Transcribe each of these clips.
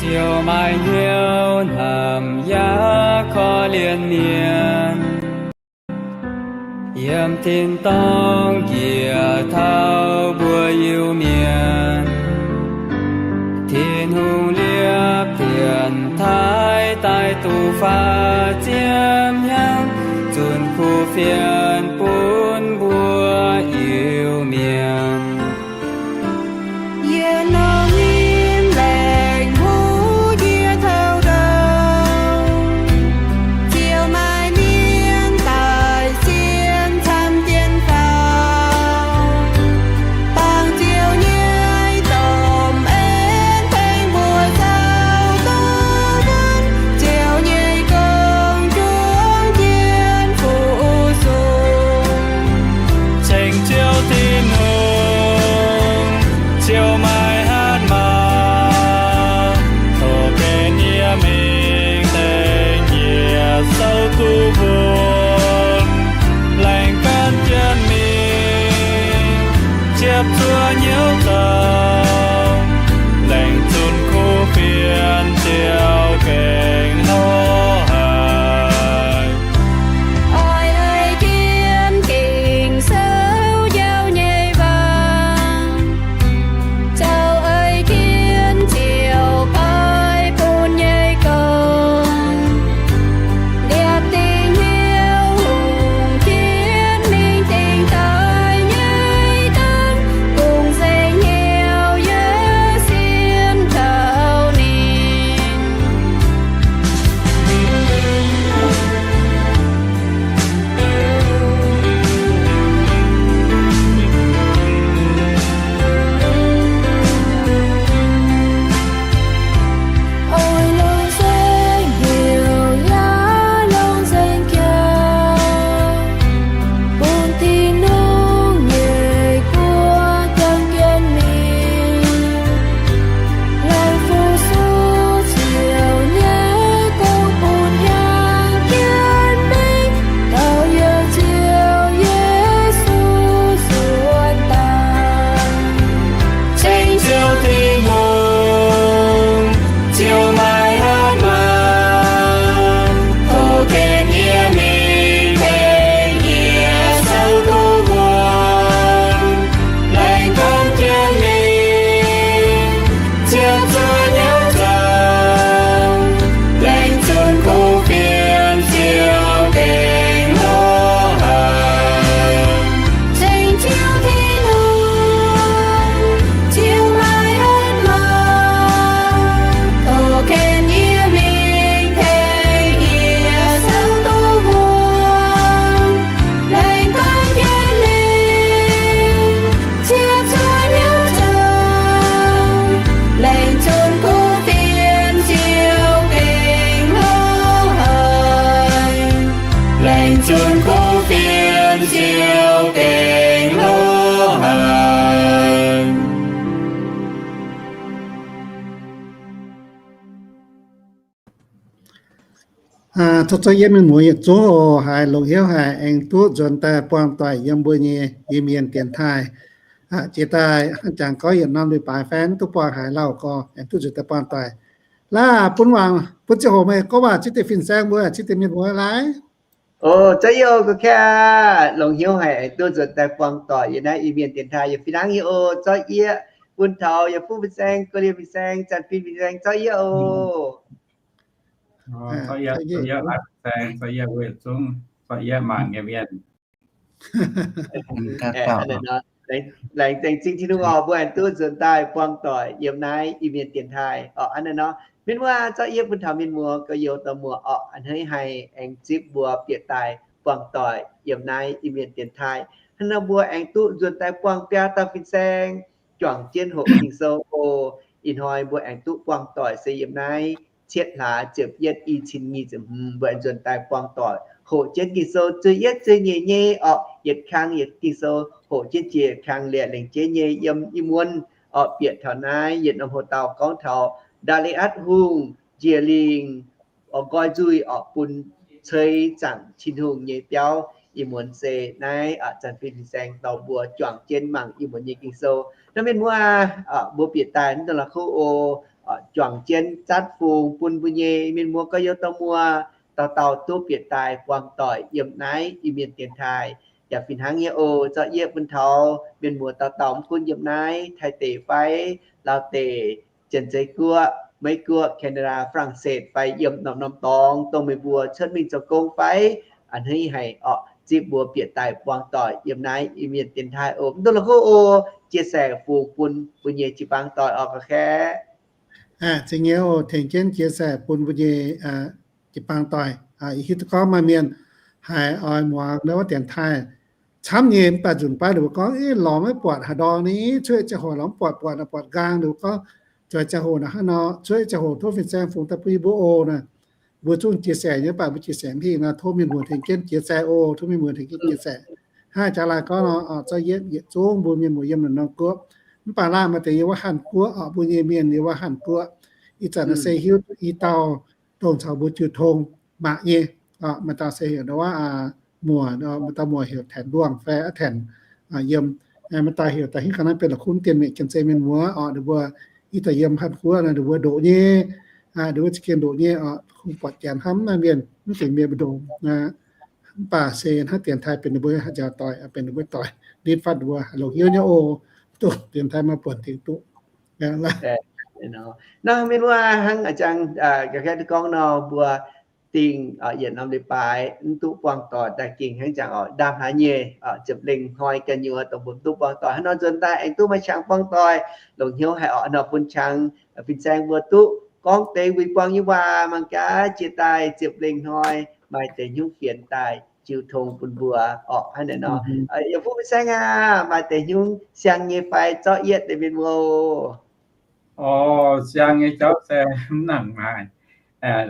Ziouv maaih hnyouv hnamv yaac korv-lienh mienh, yiem tin-dorngh njiec taux mbuo Iu-Mienh. Tin-Hungh liepv dienx taaih daaih duqv faah ziepc hnyangx, zunc kuv fienx bun mbuo Iu-Mienh. Yie nor nyim lengc huv yie taux ndau, Ziouv maaih mienh daaih sienx camv dien faaux. Bangc Ziouv nyei domh en tengx mbuo zaux duqv wuonv, Ziouv nyei gong juangc jienv fu-sux. Ceng Ziouv Tin-Hungh, Ziouv maaih hatc maaz, tov gen yie mingh tengx yie souv duqv wuonv, laengz gan jienv mingh ziepc zuoqv hnyouv zoux, laengz zunc kuv fienx Ziouv gengh lorz haic. Oix ei jienv Ging-Sou njaaux nyei waac, zoux ei jienv Ziouv oix bun nyei gong. Liepc dingc hnyouv hungh jienv mingh dingc daaih nyei dangv, bungx nzengc hnyouv yie sienx taux ninh. Oix longc nzengc hnyouv yaac longc nzengc jaax, bun Tin-Hungh nyei guoqv jangx jienv mingh. Laengz fu-sux Ziouv nyei gong bun jangx jienv mingh, taux yie Ziouv Yesu suonx daaih. Ceng Ziouv Tin-Hungh, Ziouv maaih hatc maaz, tov gen yie mingh tengx yie souv duqv wuonv, laengz gan jienv mingh ziepc zuoqv hnyouv zoux, laengz zunc kuv fienx Ziouv gengh lorz haic. Ceng Ziouv Tin-Hungh, Ziouv maaih hatc maaz, tov gen yie mingh tengx yie souv duqv wuonv, laengz gan jienv mingh ziepc zuoqv hnyouv zoux, laengz zunc kuv fienx Ziouv gengh lorz haic. Laengz zunc kuv fienx Ziouv gengh lorz haic. Tov zoux yiem mienh muoz yietc zungv oc, haiz longc hnyouv haic aengx duqv nzuonx daaih buangh doic yiem mbuo nyei Iu-Mienh dienx taaih. Jiex daaih jangx gorngv yietc norm leiz-baaix fai mv duqv buangh haaix lauh gorngv aengx duqv nzuonx daaih buangh doic. Laaih bun wangc bun ziangh hoc meih gorngv waac cingx deix fin-saeng mbuo, cingx deix mienh muoz laaix. O, zorqv yie oc, gorx-kaav, longc hnyouv haic aengx duqv nzuonx daaih buangh doic yiem naaiv Iu-Mienh dienx taaih. Yie fih hnangv nyei oc, zorqv yie bun taux yie fuqv fin-saeng, ga'lienh fin-saeng, zanc fin fin-saeng, zorqv yie oc. Zorqv yie, zorqv yie laaix fin-saeng, zorqv yie weic zungv, zorqv yie mangc nyei mienh. Laengz zingh Tin-Hungh oc, mbuo aengx duqv nzuonx daaih buangh doic yiem naaiv Iu-Mienh dienx taaih oc. Hnangv naaiv nor, mienh muoz, zorqv yie bun taux mienh muoz, gorx-youz, dorh muoz oc, a'hneiv haih aengx zipv mbuo bieqc daaih buangh doic yiem naaiv Iu-Mienh dienx taaih. Hnangv nor mbuo aengx duqv nzuonx daaih buangh biaa dauh fin-saeng juangc jienv hoqc Ging-Sou oc. Ih hnoi mbuo aengx duqv buangh doic se yiem naaiv cietv hlaax ziepc yietv, i cin nyic ziepc hmz, mbuo aengx nzuonx daaih buangh doic hoqc jienv Ging-Sou zuiz-yietv zuiz-nyeic nyei oc, yietc kang yietc Ging-Sou hoqc jienv jiex kang liepc lengc jeiv nyei yiem ih muonz oc, bieqc taux naaiv yietc norm hoc dauh gorngv taux Ndaa^li^atv Hungh njiec lingh oc, nqoi nzuih oc, bun ceix zaangc Tin-Hungh nyei biauv. Ih muonz se naaiv zanc fin fin-saeng dorh mbuo juangc jienv mangc ih muonz nyei Ging-Sou. Naaiv mienh muoz, mbuo bieqc daaih mv dungx la'kuqv oc. juangc jienv zatv fungx bun mbuo nyei mienh muoz gorx-youz dorh muoz dauh dauh duqv bieqc daaih buangh doic yiem naaiv Iu-Mienh dienx taaih. Yaac fih hnangv nyei oc, zorqv yietv bun taux mienh muoz dauh dauh, mv gunv yiem naaiv Taiv deic fai Laauv deic, Janx-Zei Guoqv, Meiv Guoqv, Canada, Faa^lang^setv fai yiem norm-norm dorngx dongh meih mbuo cuotv mingh zoux gong fai a'hneiv haic orqc, zipv mbuo bieqc daaih buangh doic yiem naaiv Iu-Mienh dienx taaih oc. Mv duqv la'kuqv oc, chia sẻ fungx bun mbuo nyei jiu-baang doic orqc, ga'kaeqv. Aa, zeiz nyei oc, tengx jienv chia sẻ bun mbuo nyei jiu-baang doic. Hiuv duqv gorngv maaih mienh haiz oix muangx naaiv wuov dienx taaih camv nyei, mv baac nzunc baav ninh mbuo gorngv, Ih, lorz maiv buatc haaix ndorm ni, cuotv ziangh hoc lorz mv buatc, buatc naaic buatc nqaang. Ninh mbuo gorngv, Zueiz ziangh hoc naaic hnangv nor, cuotv ziangh hoc tov fin-saeng fungx daaih bun yie mbuo oc naaic. Mbuo zungv chia sẻ nyei, mv baac mbuo chia sẻ mv hingh nor, tov mienh muoz tengx jienv chia sẻ oc, tov mienh muoz tengx jienv chia sẻ. Hnangv jaax laai gorngv nor, zorqv yietv yietc zungv mbuo mienh muoz yiem naaiv norm guoqv, mv baac laanh maaih deix yiem wuov Hanc Guoqv orqc, mbuo nyei mienh yiem wuov Hanc Guoqv. Ih zanc naaiv se hiuv duqv i dauh dongh caux mbuo jiu tong mangc nyei. Maaih dauh se heuc nduov, muoc, maaih dauh muoc heuc Taenx Nduangh fai Aa Taenx yiem. Maaih dauh heuc daaih hiuv ga'naaiv benx la'kuqv dienh mienh, Janx-Zei mienh muoz orqc, ninh mbuo ih zanc yiem Hanc Guoqv naaiv, ninh mbuo ndoqc nyei. Ninh mbuo za'gengh ndoqc nyei orqc, kungx buatc janx hnamv naaiv mienh, mv fingx mienh mbu'ndongx. Mv baac se hnangv dienx taaih benx ninh mbuo njaaux doic, benx ninh mbuo doic, nitv fatv ninh mbuo haih longc hnyouv nyei oc. Duqv dienx taaih maaih buonc tengx duqv. Nor mienh muoz, hnangv a'jang ga'kaeqv duqv gorngv nor, mbuo dingh yietc norm leiz-baaix mv duqv buangh doic daaih gengh hnangv jangx orqc, ndaam hlaax nyei ziepc lengh hnoi ga'nyuoz dongh mbuo mv duqv buangh doic. Hnangv nor nzuonx daaih aengx duqv maaih qangx buangh doic, longc hnyouv haih orqc nor bun qangx fin-saeng mbuo duqv gorngv deix wuic buangh nyei waac mangc gaax, jiex daaih ziepc lengh hnoi maaih deix hnyouv fienx daaih jiu tong bun mbuo orqc. Hnangv naaic nor, yaac fuqv fin-saeng aac, maaih deix hnyouv siang nyei fai zorqv yietv deix mienh muoz? Orqc, siang nyei jauv se mv nangc maaih.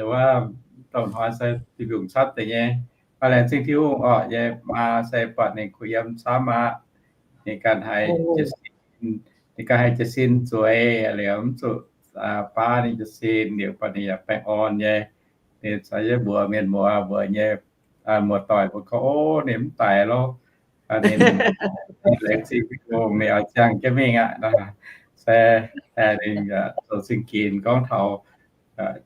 Wuov, dongh hnoi se Tin-Hungh camv deix nyei. Maaih laengz zingh Tin-Hungh orqc, yie maa se buatc ninh kuh yiem camv aqv. Ninh ganh haiz jiez sin, ninh ganh haiz jiez sin zueiz liuz, mv zuqc baav ninh jiez sin liuz, buatc ninh yaac baengh orn nyei. Ninh caux yie mbuox mienh muoz mbuox nyei muoz-doic mbuo gorngv, Ov, ninh mv daic lorqc. Ninh laengz zingh Tin-Hungh, ninh oix ziangh jienv mingh aqv. Se ninh zoux zingh ginx gorngv taux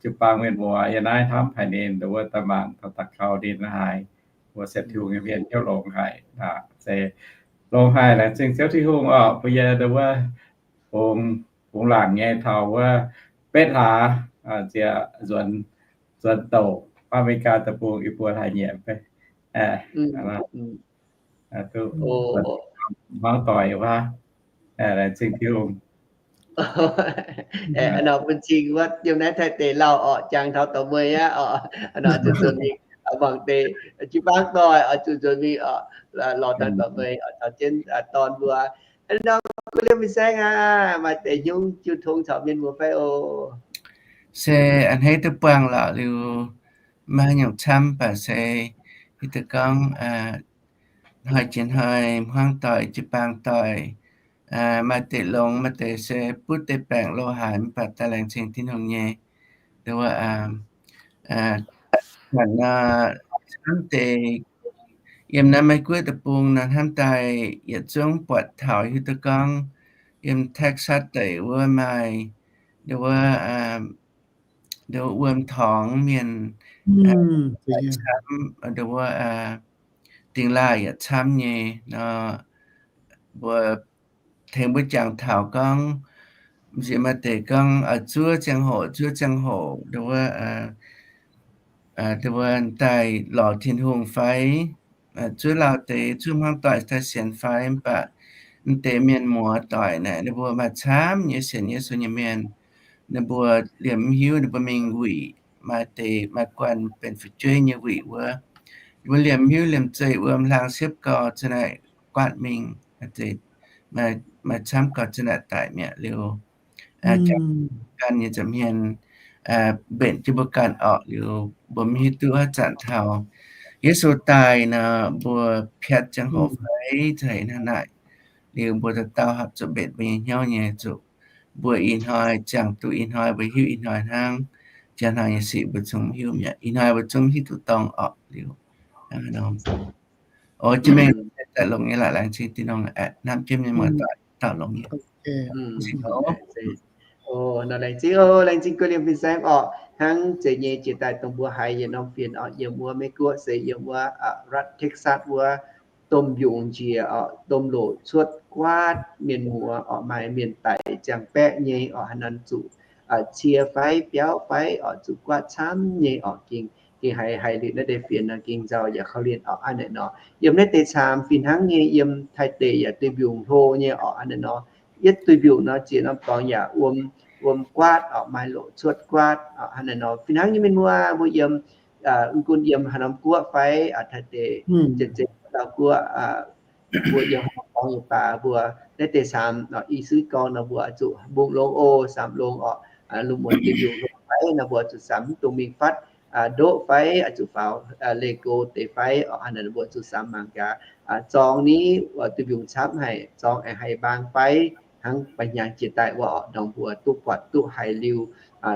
jiu-baang mienh muoz yiem naaiv hnamv haic ninh, nduov wuov daaih mangc taux daux gaux ninh haic, mbuo sienx Tin-Hungh nyei mienh hnyouv longx haic. Se longx haic, laengz zingh Ziouv Tin-Hungh orqc, bun yie nduov wuov bungx, bungx laangc nyei taux wuov betv hlaax, nziex nzuonx, nzuonx douc Aa^me^li^gaa Deic-Bung i buo hlaax nyieqc. Duqv hmuangv doic wuov, laengz zingh Tin-Hungh. Nor bun cing wuov yiem naaiv Taiv deic lauh orqc, jangx taux dorh mueiz aqv orqc. Nor zuqc nzuonx mingh mangc deix jiu-baang doic oix zuqc nzuonx mingh orqc, lorz daaih dorh mueiz oix taux jienv dorn mbuo. Nor gunv liemh fin-saeng aac, maaih deix hnyouv jiu tong caux mienh muoz fai oc? Se a'hneiv duqv buangh lorqc liuz, maiv nyungc camv baac se hiuv duqv gorngv hnoi jiex hnoi hmuangv doic, jiu-baang doic, maaih deix longx, maaih deix se butv deix baengc lo haaix, mv baac daaih laengz zingh Tin-Hungh nyei. Nduov wuov, hnangv deix yiem naaiv Meiv Guoqv deic-bung nor, hnamv daaih yietc zungv buatc taux hiuv duqv gorngv yiem Texas deic wuov maaih nduov wuov, nduov wuov wuom torngx mienh camv, nduov wuov dingh laaih yaac camv nyei nor, mbuo tengx mbuo jangx taux gorngv, m'sieqv maaih deix gorngv zuov ziangh hoc, zuov ziangh hoc, nduov wuov, nduov wuov daaih lorz Tin-Hungh fai, zuov lauh deix, zuov hmuangv doic daaih sienx fai, mv baac m'deix mienh muoz doic naaic, ninh mbuo maaih camv nyei sienx Yesu nyei mienh, ninh mbuo liemh mv hiuv ninh mbuo mingh wuic, maaih deix maaih guanh benx fu'jueiv nyei wuic wuov, ninh mbuo liemh mv hiuv liemh zeih wuom hlang siepv gau za'naaic guatv mingh, maaih camv gau za'naaic daic mi'aqv liuz, ganh nyei nza'hmien mbenc jienv mbuo ganh orqc liuz, mbuo mv hiuv duqv haaix zanc taux Yesu daaih nor, mbuo piatv ziangh hoc fai za'heix hnangv naaic. Liuz mbuo dauh dauh hapv zuqc mbenc mbuo nyei hnyouv nyei zuqc, mbuo ih hnoi ziangh duqv ih hnoi, mbuo hiuv ih hnoi hnangv. Jaa hnoi nyei sic mbuo zungv mv hiuv mi'aqv. Ih hnoi mbuo zungv mv hiuv duqv dorngx orqc liuz, o, jiex mingh daaih longx nyei lorqc, laengz zingh Tin-Hungh aeqv, hnamv jienv mienh muoz-doic dauh longx nyei. Nor laengz zingh oc, laengz zingh guei liemh fin-saeng orqc. Hnangv zeiz nyei jiex daaih dongh mbuo haiz yietc norm fienx orqc, yiem wuov Meiv Guoqv se yiem wuov รัฐ Texas wuov, domh mbiungc njiec orqc, domh loc cuotv guaatv mienh muoz orqc, maaih mienh daic ziangh baeqv nyei orqc, haaix nor zuqc cie fai biauv fai orqc, zuqc guaatv camv nyei orqc, gengh, gengh haiz, haiz liuz naaiv deix fienx nor gengh nzauh yaac korv-lienh orqc, hnangv naaiv nor. Yiem naaiv deix camv fih hnangv nyei, yiem Taiv deic yaac duih mbiungc hlo nyei orqc, hnangv naaiv nor. Yietv duih mbiungc nor ziex norm dorngx yaac wuom, wuom guaatv orqc, maaih loc cuotv guaatv orqc, hnangv naaiv nor. Fih hnangv nyei mienh muoz, mbuo yiem, mv gunv yiem haaix norm guoqv fai Taiv deic, Janx-Zei, Laauv Guoqv, mbuo yiem haaix norm dorngx yaac baac, mbuo naaiv deix camv i suiv gorngv nor mbuo zuqc mbungh longx oc, samx longx orqc, lungh muonz duih mbiungc hlo fai nor mbuo zuqc samx mv dungx mingh fatv ndoqv fai zuqc faaux leih go deix fai orqc, hnangv naaiv mbuo zuqc samx mangc gaax, zorng ni duih mbiungc camv haic, zorng aengx haih mbaang fai hnangv ba'hnyangx jiex daaih wuov orqc, ndorm mbuo duqv buatc duqv haiz liuz,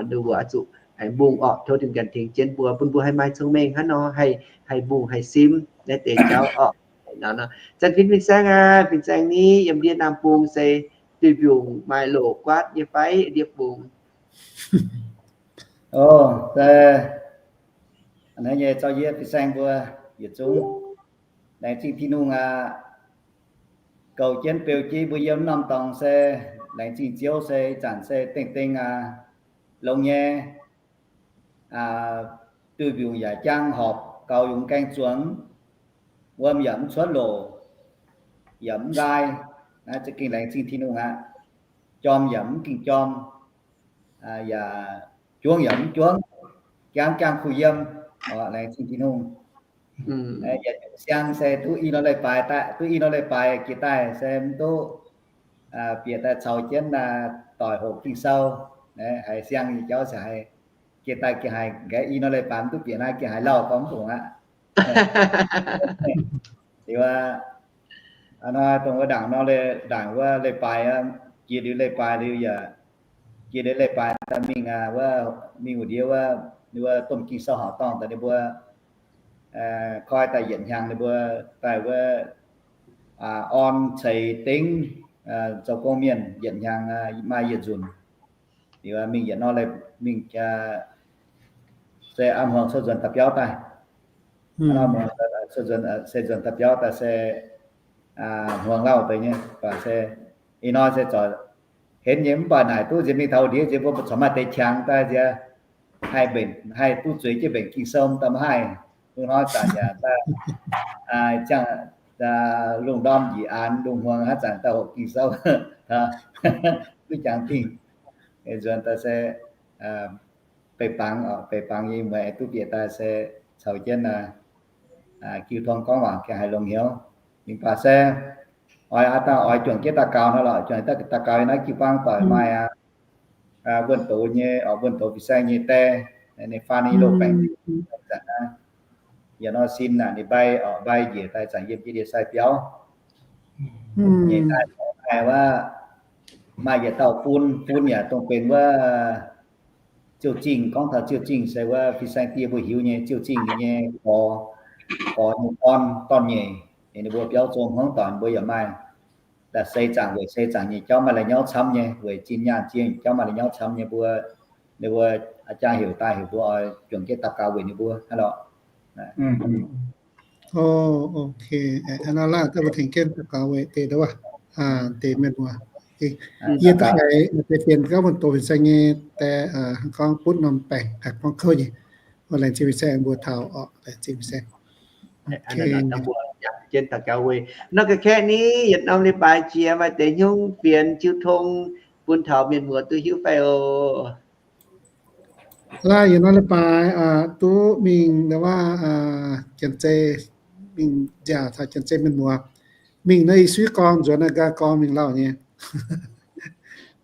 ninh mbuo zuqc aengx mbungh orqc, tov Tin-Hungh ganh tengx jienv mbuo, bun mbuo haih maaih cong-mengh hnangv nor, haih, haih mbungh haih simv naaiv deix jauv orqc. Nor, zanc fin fin-saeng aqv, fin-saeng ni yiem ndiev Naamh Bung se duih mbiungc maaih loc guaatv nyei fai ndiev bung? O, se, a'hneiv nyei zorqv yie fin-saeng mbuo yietc zungv laengz zingh Tin-Hungh aqv. Goux jienv beu jienv mbuo yiem norm dorngx se laengz zingh Ziouv se ih zanc se dengh dengh aqv, longx nyei. Duih mbiungc yaac jang horpc gaux yungz gaeng zuangx, wuom yaac mv cuotv loc, yaac mv nqaai. Naaiv za'gengh laengz zingh Tin-Hungh aqv. Jorm yaac mv gengh jorm, yaac juangv yaac mv juangv, jangv jangv kuh yiem, laengz zingh Tin-Hungh. Yietc siang se duqv i norm leiz-baaix daaih, duqv i norm leiz-baaix jiex daaih se mv duqv bieqc daaih caux jienv doic hoqc Ging-Sou. Haiz siang nyei jauv se haiz jiex daaih gengh haiz nqaeqv i norm leiz-baaix mv duqv bieqc naaiv gengh haiz lauh gorngv mv dungx aqv. Liuz aqv, hnoi dongh wuov ndaangc nor, ndaangc wuov leiz-baaix, jiex liuz leiz-baaix liuz yaac, jiex liuz leiz-baaix daaih mingh, mingh wuov ndiev wuov, wuov domh Ging-Sou horqc dorngh daaih ninh mbuo koi daaih yietc hnyangx ninh mbuo daaih wuov orn ceix dengv zoux gong mienh yietc hnyangx maaih yietc nzunc. Liuz mingh yietc nor, mingh se a'hmuangx cuotv nzuonx da'biauv daaih. Se nzuonx da'biauv daaih se hmuangx lauh deix nyei, baac se ih hnoi se zorc henv nyei, mv baac naaic duqv nziex mingh taux ndiev nziex mbuo corc maaih deix qangx daaih nziex haih mbenc, haih duqv zueiz jienv mbenc Ging-Sou daaih maiv haih. Mv hnoi zanc yaac daaih ziangh lungh ndorm njiec aanx lungh hmuangx haaix zanc daaih hoqc Ging-Sou duqv jangx dingh. Nzuonx daaih se beiv bangc, beiv bangc nyei mueiz duqv bieqc daaih se caux jienv jiu tong gorngv waac gengh haiz longx hnyouv. Mingh baac se oix, aa, daaih oix juangc jienv daux gaux hnangv lorqc. Juangc daux gaux yiem naaiv jiu-baang doic maaih aqv. Wuonh doz nyei, oc, wuonh doz fin-saeng nyei die, ninh faan ninh loz-baengc zanc aqv. Yietc nor sin aac, ninh mbai, oc, mbai njiec daaih zanc yiem jienv ndie-sai biauv nyei daaih, maaih wuov, maaih yietc dauh fun, fun yaac dongh benx wuov Ziouv Zingh. Gorngv taux Ziouv Zingh se wuov fin-saeng die mbuo hiuv nyei, Ziouv Zingh nyei gorx, gorx nyei dorn, dorn-nyeic. Ninh mbuo biauv zong hmuangv doic ninh mbuo yaac maaih. Daaih se zaangc weic se zaangc nyei jauv maaih la'nyauv camv nyei, weic zinh nyaanh zienh jauv maaih la'nyauv camv nyei mbuo, ninh mbuo a'jang heuc daaih heuc mbuo oix juangc jienv daux gaux weic ninh mbuo hnangv lorqc. O, ok. Hnangv naaiv laanh daaih mbuo tengx jienv daux gaux weic deix wuov, deix mienh muoz. Yie daaih haiz deix fienx gauh wuonh doz fin-saeng nyei die, gorngv butv norm baengc, gorngv kouv nyei. Laengz zingh fin-saeng mbuo taux orqc, laengz zingh fin-saeng. Jienv daux gaux weic nor, ga'kaeqv ni yietc norm leiz-baaix jiex maaih deix hnyouv fienx jiu tong bun taux mienh muoz duqv hiuv fai oc? Laaih yietc norm leiz-baaix duqv mingh wuov, Janx-Zei, mingh nziaauc taux Janx-Zei mienh muoz. Mingh naaiv i suiv gorngv nzuonx naaiv gaax gorngv mingh lauh nyei.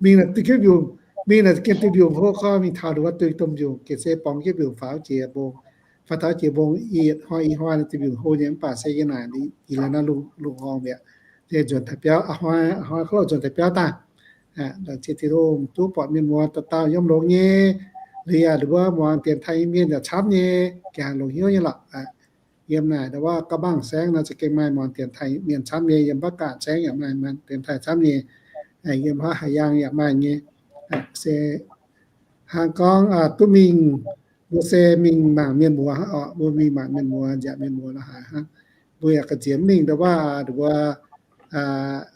Mingh naaic duqv giepv mbiungc, mingh naaic gengh duqv mbiungc hlo gorngv mingh taux ndongc wuov duqv domh mbiungc, gengh se borngz giepv mbiungc faaux jiex mbong, faaux taux jiex mbong, i hnoi i hnoi duqv mbiungc hlo nyei. Mv baac se yie naaic ih lorz naaiv lungh horngh mi'aqv. Nzuonx daaih biauv, hnoi, hnoi kouv nzuonx daaih biauv daaih. Laengz zingh Tin-Hungh duqv buatc mienh muoz dauh dauh yiem longx nyei. Liuz yaac ndongc wuov muangx dienx taaih nyei mienh yaac camv nyei, gengh longx hnyouv nyei lorqc. Yiem naaic ndongc wuov Gauh Mangh saengv nor za'gengh maaih muangx dienx taaih mienh camv nyei, yiem Mbac Ganh saengv yaac maaih muangx dienx taaih camv nyei, yiem Haaix Yaangh yaac maaih nyei. Se hnangv gorngv duqv mingh, mbuo se mingh mangc mienh muoz hnangv orqc, mbuo mingh mangc mienh muoz, nziaauc mienh muoz la'haaix hnangv. Mbuo yaac ga'nziex mingh ndau wuov, ndau wuov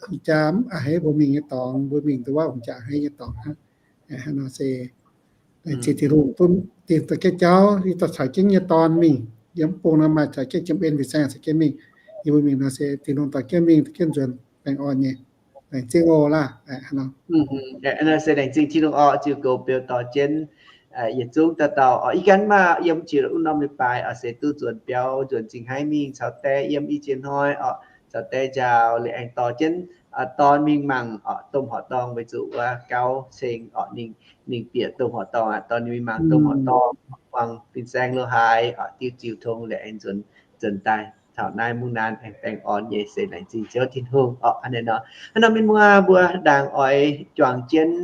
hungh jaa a'hneiv mbuo mingh nyei dorngx, mbuo mingh ndau wuov hungh jaa a'hneiv nyei dorngx hnangv. Hnangv nor se laengz zingh Tin-Hungh bun dingh daaih jienv jauv, yie daaih caux jienv nyei dorn mingh, yiem bung nor maaih caux jienv Jiem En fin-saeng caux jienv mingh. Yie mbuo mingh nor se Tin-Hungh dorh jienv mingh, dorh jienv nzuonx baengh orn nyei. Laengz zingh oc laah. Nor se laengz zingh Tin-Hungh orqc, ziux goux beu dorh jienv yietc zungv dauh dauh orqc. Ih gan maah, yiem jiex wuov norm leiz-baaix orqc se duqv nzuonx biauv, nzuonx Zingh Haiv mingh caux die yiem i jiex hnoi orqc, caux die njaaux liuz aengx dorh jienv dorn mingh mangc orqc, domh horqc dorngh, weic zuqc wuov gauv ceng orqc, ninh, ninh bieqc domh horqc dorngh aqv, dorh ninh mingh mangc domh horqc dorngh, buangh fin-saeng lo haaix orqc, diuh ziux tong liuz aengx nzuonx, nzuonx daaih taux naaiv mungv naaiv aengx baengh orn nyei, se laengz zingh Ziouv Tin-Hungh orqc. Hnangv naaiv nor, hnangv nor mienh muoz mbuo ndaangc oix juangc jienv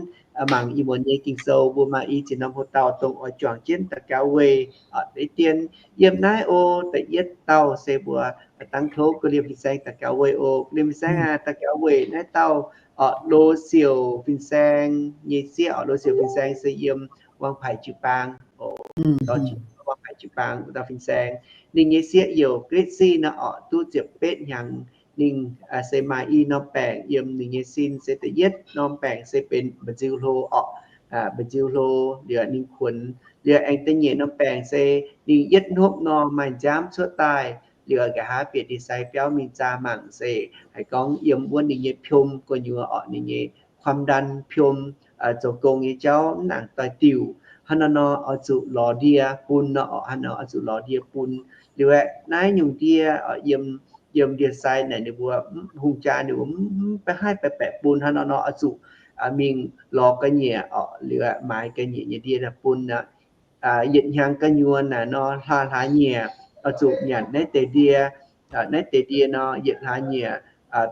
mangc ih muonz nyei Ging-Sou, mbuo maaih i ziex norm houx-dauh dongh oix juangc jienv daux gaux weih orqc. Deix dien yiem naaiv oc, da'yietv dauh se mbuo dangv tov Ga'liem fin-saeng daux gaux weih oc. Ga'liem fin-saeng aac, daux gaux weih naaiv dauh orqc, Lo Siouc fin-saeng nyei sieqv orqc. Lo Siouc fin-saeng se yiem Wang Paic jiu-baang oc. Wang Paic jiu-baang wuov dauh fin-saeng, ninh nyei sieqv youc Ga'letv Sin nor orqc, duqv ziepc betv hnyangx. Ninh se maaih i norm baengc yiem ninh nyei sin. Se da'yietv norm baengc se benx mba'nziu hlo orqc, mba'nziu hlo. Liuz ninh kuonx. Liuz aengx da'nyeic norm baengc se ninh yietv hnopv nor maaih nziaamv cuotv daaih. Liuz nqa'haav bieqc ndie-sai biauv mingh zaah mangc se haih gorngv yiem wuov ninh nyei piom gu'nyuoz orqc, ninh nyei ความดัน piom, zoux gong nyei jauv mv nangc doix-diuc. Hnangv naaiv nor oix zuqc lorz ndie bun nor orqc. Hnangv naaiv nor oix zuqc lorz ndie bun. Liuz aeqv, naaiv nyungc ndie yiem, yiem ndie-sai naaic ninh mbuo, hungh jaa ninh mbuo mv haih baeqc bun. Hnangv naaiv nor oix zuqc mingh lorz ga'nyiec orqc. Liuz aeqv, maaiz ga'nyiec nyei ndie bun aqv. Yietc hnyangx gu'nyuoz naaic nor hlaax hlaax nyieqc oix zuqc nyanc naaiv deix ndie. Naaiv deix ndie nor yietc hlaax nyieqc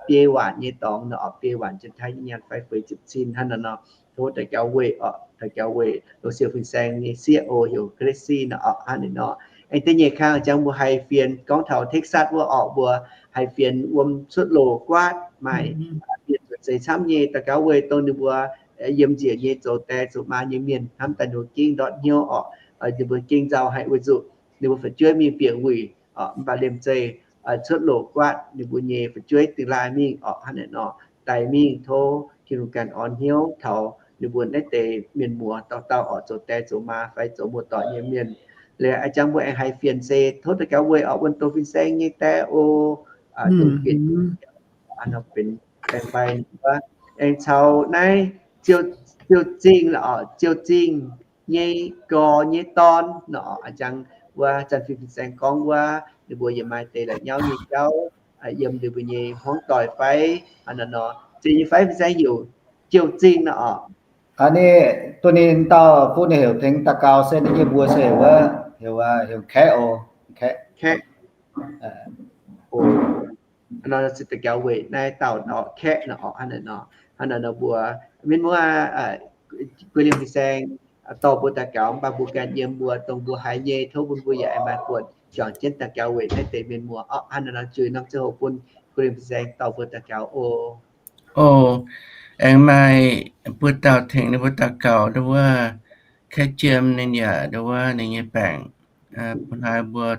biei waanc nyei dorngx nor orqc. Biei waanc janx-taiv nyei nyaanh fai feix ziepc cin hnangv naaiv nor. Tov daux gaux weih orqc, daux gaux weih Lo Siouc fin-saeng nyei sieqv oc, heuc Ga'letv Sin nor orqc. Hnangv naaiv nor aengx da'nyeic kang jangx mbuo haiz fienx gorngv taux Texas wuov orqc, mbuo haiz fienx wuom cuotv loz guaatv maaih mienh zuqc zeix camv nyei. Daux gaux weih dongh ninh mbuo yiem njiec nyei zoux die zoux maa nyei mienh hnamv daaih ninh mbuo gengh ndortv hnyouv orqc. Ninh mbuo gengh nzauh haic weic zuqc ninh mbuo fu'jueiv mingh bieqc wuic orqc, mv baac liemh zeih cuotv loz guaatv ninh mbuo nyei fu'jueiv dingh laaih mingh orqc. Hnangv naaic nor daaih mingh tov Tin-Hungh ganh orn hnyouv taux ninh mbuo naaiv deix mienh muoz dauh dauh orqc, zoux die zoux maa fai zoux muoz-doic nyei mienh. Liuz a'jangx mbuo aengx haiz fienx se tov daux gaux weih orqc, wuonh doz fin-saeng nyei die oc. Dongh fienx nor benx baengh fai wuov, aengx caux naaiv Ziouc Zingh orqc, Ziouc Zingh nyei gorx nyei dorn nor. A'jangx wuov Zanh Fim fin-saeng gorngv wuov, ninh mbuo yaac maaih deix la'nyauv nyei jauv yiem ninh mbuo nyei hmuangv doic fai hnangv naaiv nor. Zingh nyei fai fin-saeng heuc Ziouc Zingh nor orqc. Aa, ninh, duqv ninh dauh bun ninh heuc tengx daux gaux se ninh nyei mbuox se heuc wuov, heuc, heuc Kaeqv oc. Kaeqv. Hnangv nor se daux gaux weic naaiv dauh orqc, Kaeqv nor orqc. Hnangv naaiv nor, hnangv naaiv nor mbuo mienh muoz, Guei Liemh fin-saeng dorh mbuo daux gaux, mv baac mbuo ganh yiem mbuo dongh mbuo haiz nyei, tov bun mbuo yaac aengx maaih buonc juangc jienv daux gaux weic naaiv deix mienh muoz orqc. Hnangv naaiv nor juix norm ziangh hoc bun Guei Liemh fin-saeng dorh mbuo daux gaux oc. Oc, aengx maaih buo dauh tengx ninh mbuo daux gaux, nduov wuov Kaeqv Jiem ninh yaac nduov wuov ninh nyei baengc, bun haaix mbuo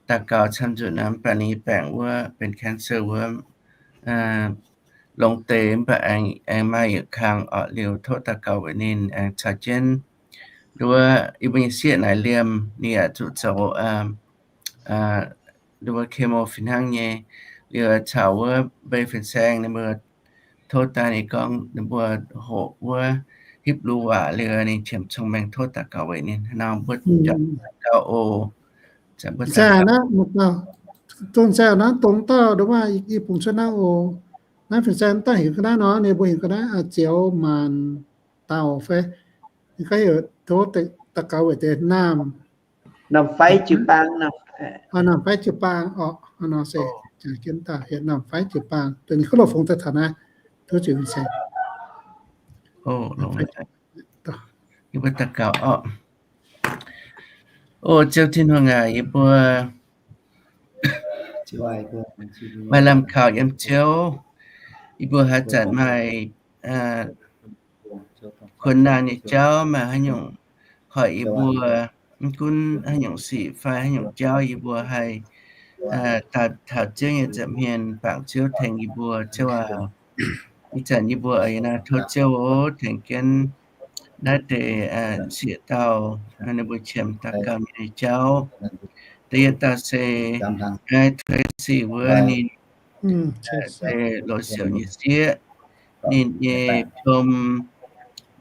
daux gaux camv nzunc naaiv, mv baac ninh nyei baengc wuov benx cancer wuov, longx deix, mv baac aengx, aengx maaih yietc kang orqc. Liuz tov daux gaux weic ninh aengx caux jienv nduov wuov yie mbuo nyei sieqv naaic liemh, ninh yaac zuqc zoux nduov wuov chemo fih hnangv nyei. Liuz caux wuov Mbei fin-saeng ninh mbuo tov daaih, ninh gorngv ninh mbuo hoqc wuov Hipv^lu waac liuz ninh qiemx cong-mengh. Tov daux gaux weic ninh. Hnangv nor mbuo daux gaux oc. Dongh fin-saeng naaiv dongh dauh nduov wuov i bung cuotv naaiv oc. Naaiv fin-saeng daaih heuc ga'naaiv nor, ninh mbuo heuc ga'naaiv Ziouv Maanc Dauh fai, ninh gorngv heuc tov daux gaux weic deix Naamh, Naamh Faiv jiu-baang, Naamh Faiv jiu-baang orqc. Hnangv nor se jangx jienv daaih heuc Naamh Faiv jiu-baang. Dongh ninh kuv loz fungx daaih taux naaiv, tov ziux fin-saeng. Yie mbuo daux gaux orqc. O Ziouv Tin-Hungh aac, yie mbuo maaih lamh kaux yiem Ziouv. Yie mbuo haaix zanc maaih kuonx naanh nyei jauv maaih haaix nyungc hoic yie mbuo, mv gunv haaix nyungc sic fai haaix nyungc jauv yie mbuo haih daaih taux Ziouv nyei nza'hmien bangc Ziouv tengx yie mbuo. Ziouv aac, ih zanc yie mbuo oix naaiv tov Ziouv oc tengx jienv naaiv deix zieqc dauh ninh mbuo qiemx daux gaux nyei jauv. Da'yietv dauh se naaiv Tracy wuov, ninh se loz siouc nyei sieqv. Ninh nyei piom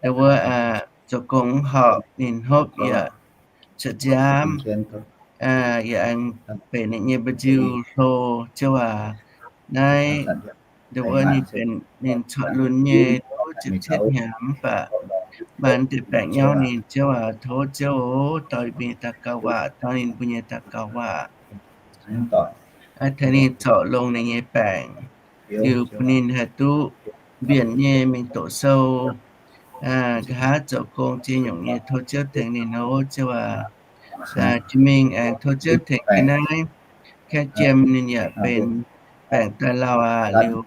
ndo wuov zoux gong horpc, ninh hopv yaac cuotv nziaamv, yaac aengx benx ninh nyei mba'nziu hlo. Ziouv aac, naaiv ndo wuov ninh benx ninh corc lunx nyei, tov ziepc cietv hnyangx mv baac maaih deix baengc nyauv ninh. Ziouv aac, tov Ziouv oc dorh mingh daux gaux waac, dorh ninh mbuo nyei daux gaux waac tengx ninh zorc longx ninh nyei baengc, liuz bun ninh haih duqv mbienc nyei mingh doqc sou, nqa'haav zoux gong ziex nyungc nyei. Tov Ziouv tengx ninh oc. Ziouv aac, jiex mingh aengx tov Ziouv tengx jienv naaiv Kaeqv Jiem, ninh yaac benx baengc daaih lauh aqv. Liuz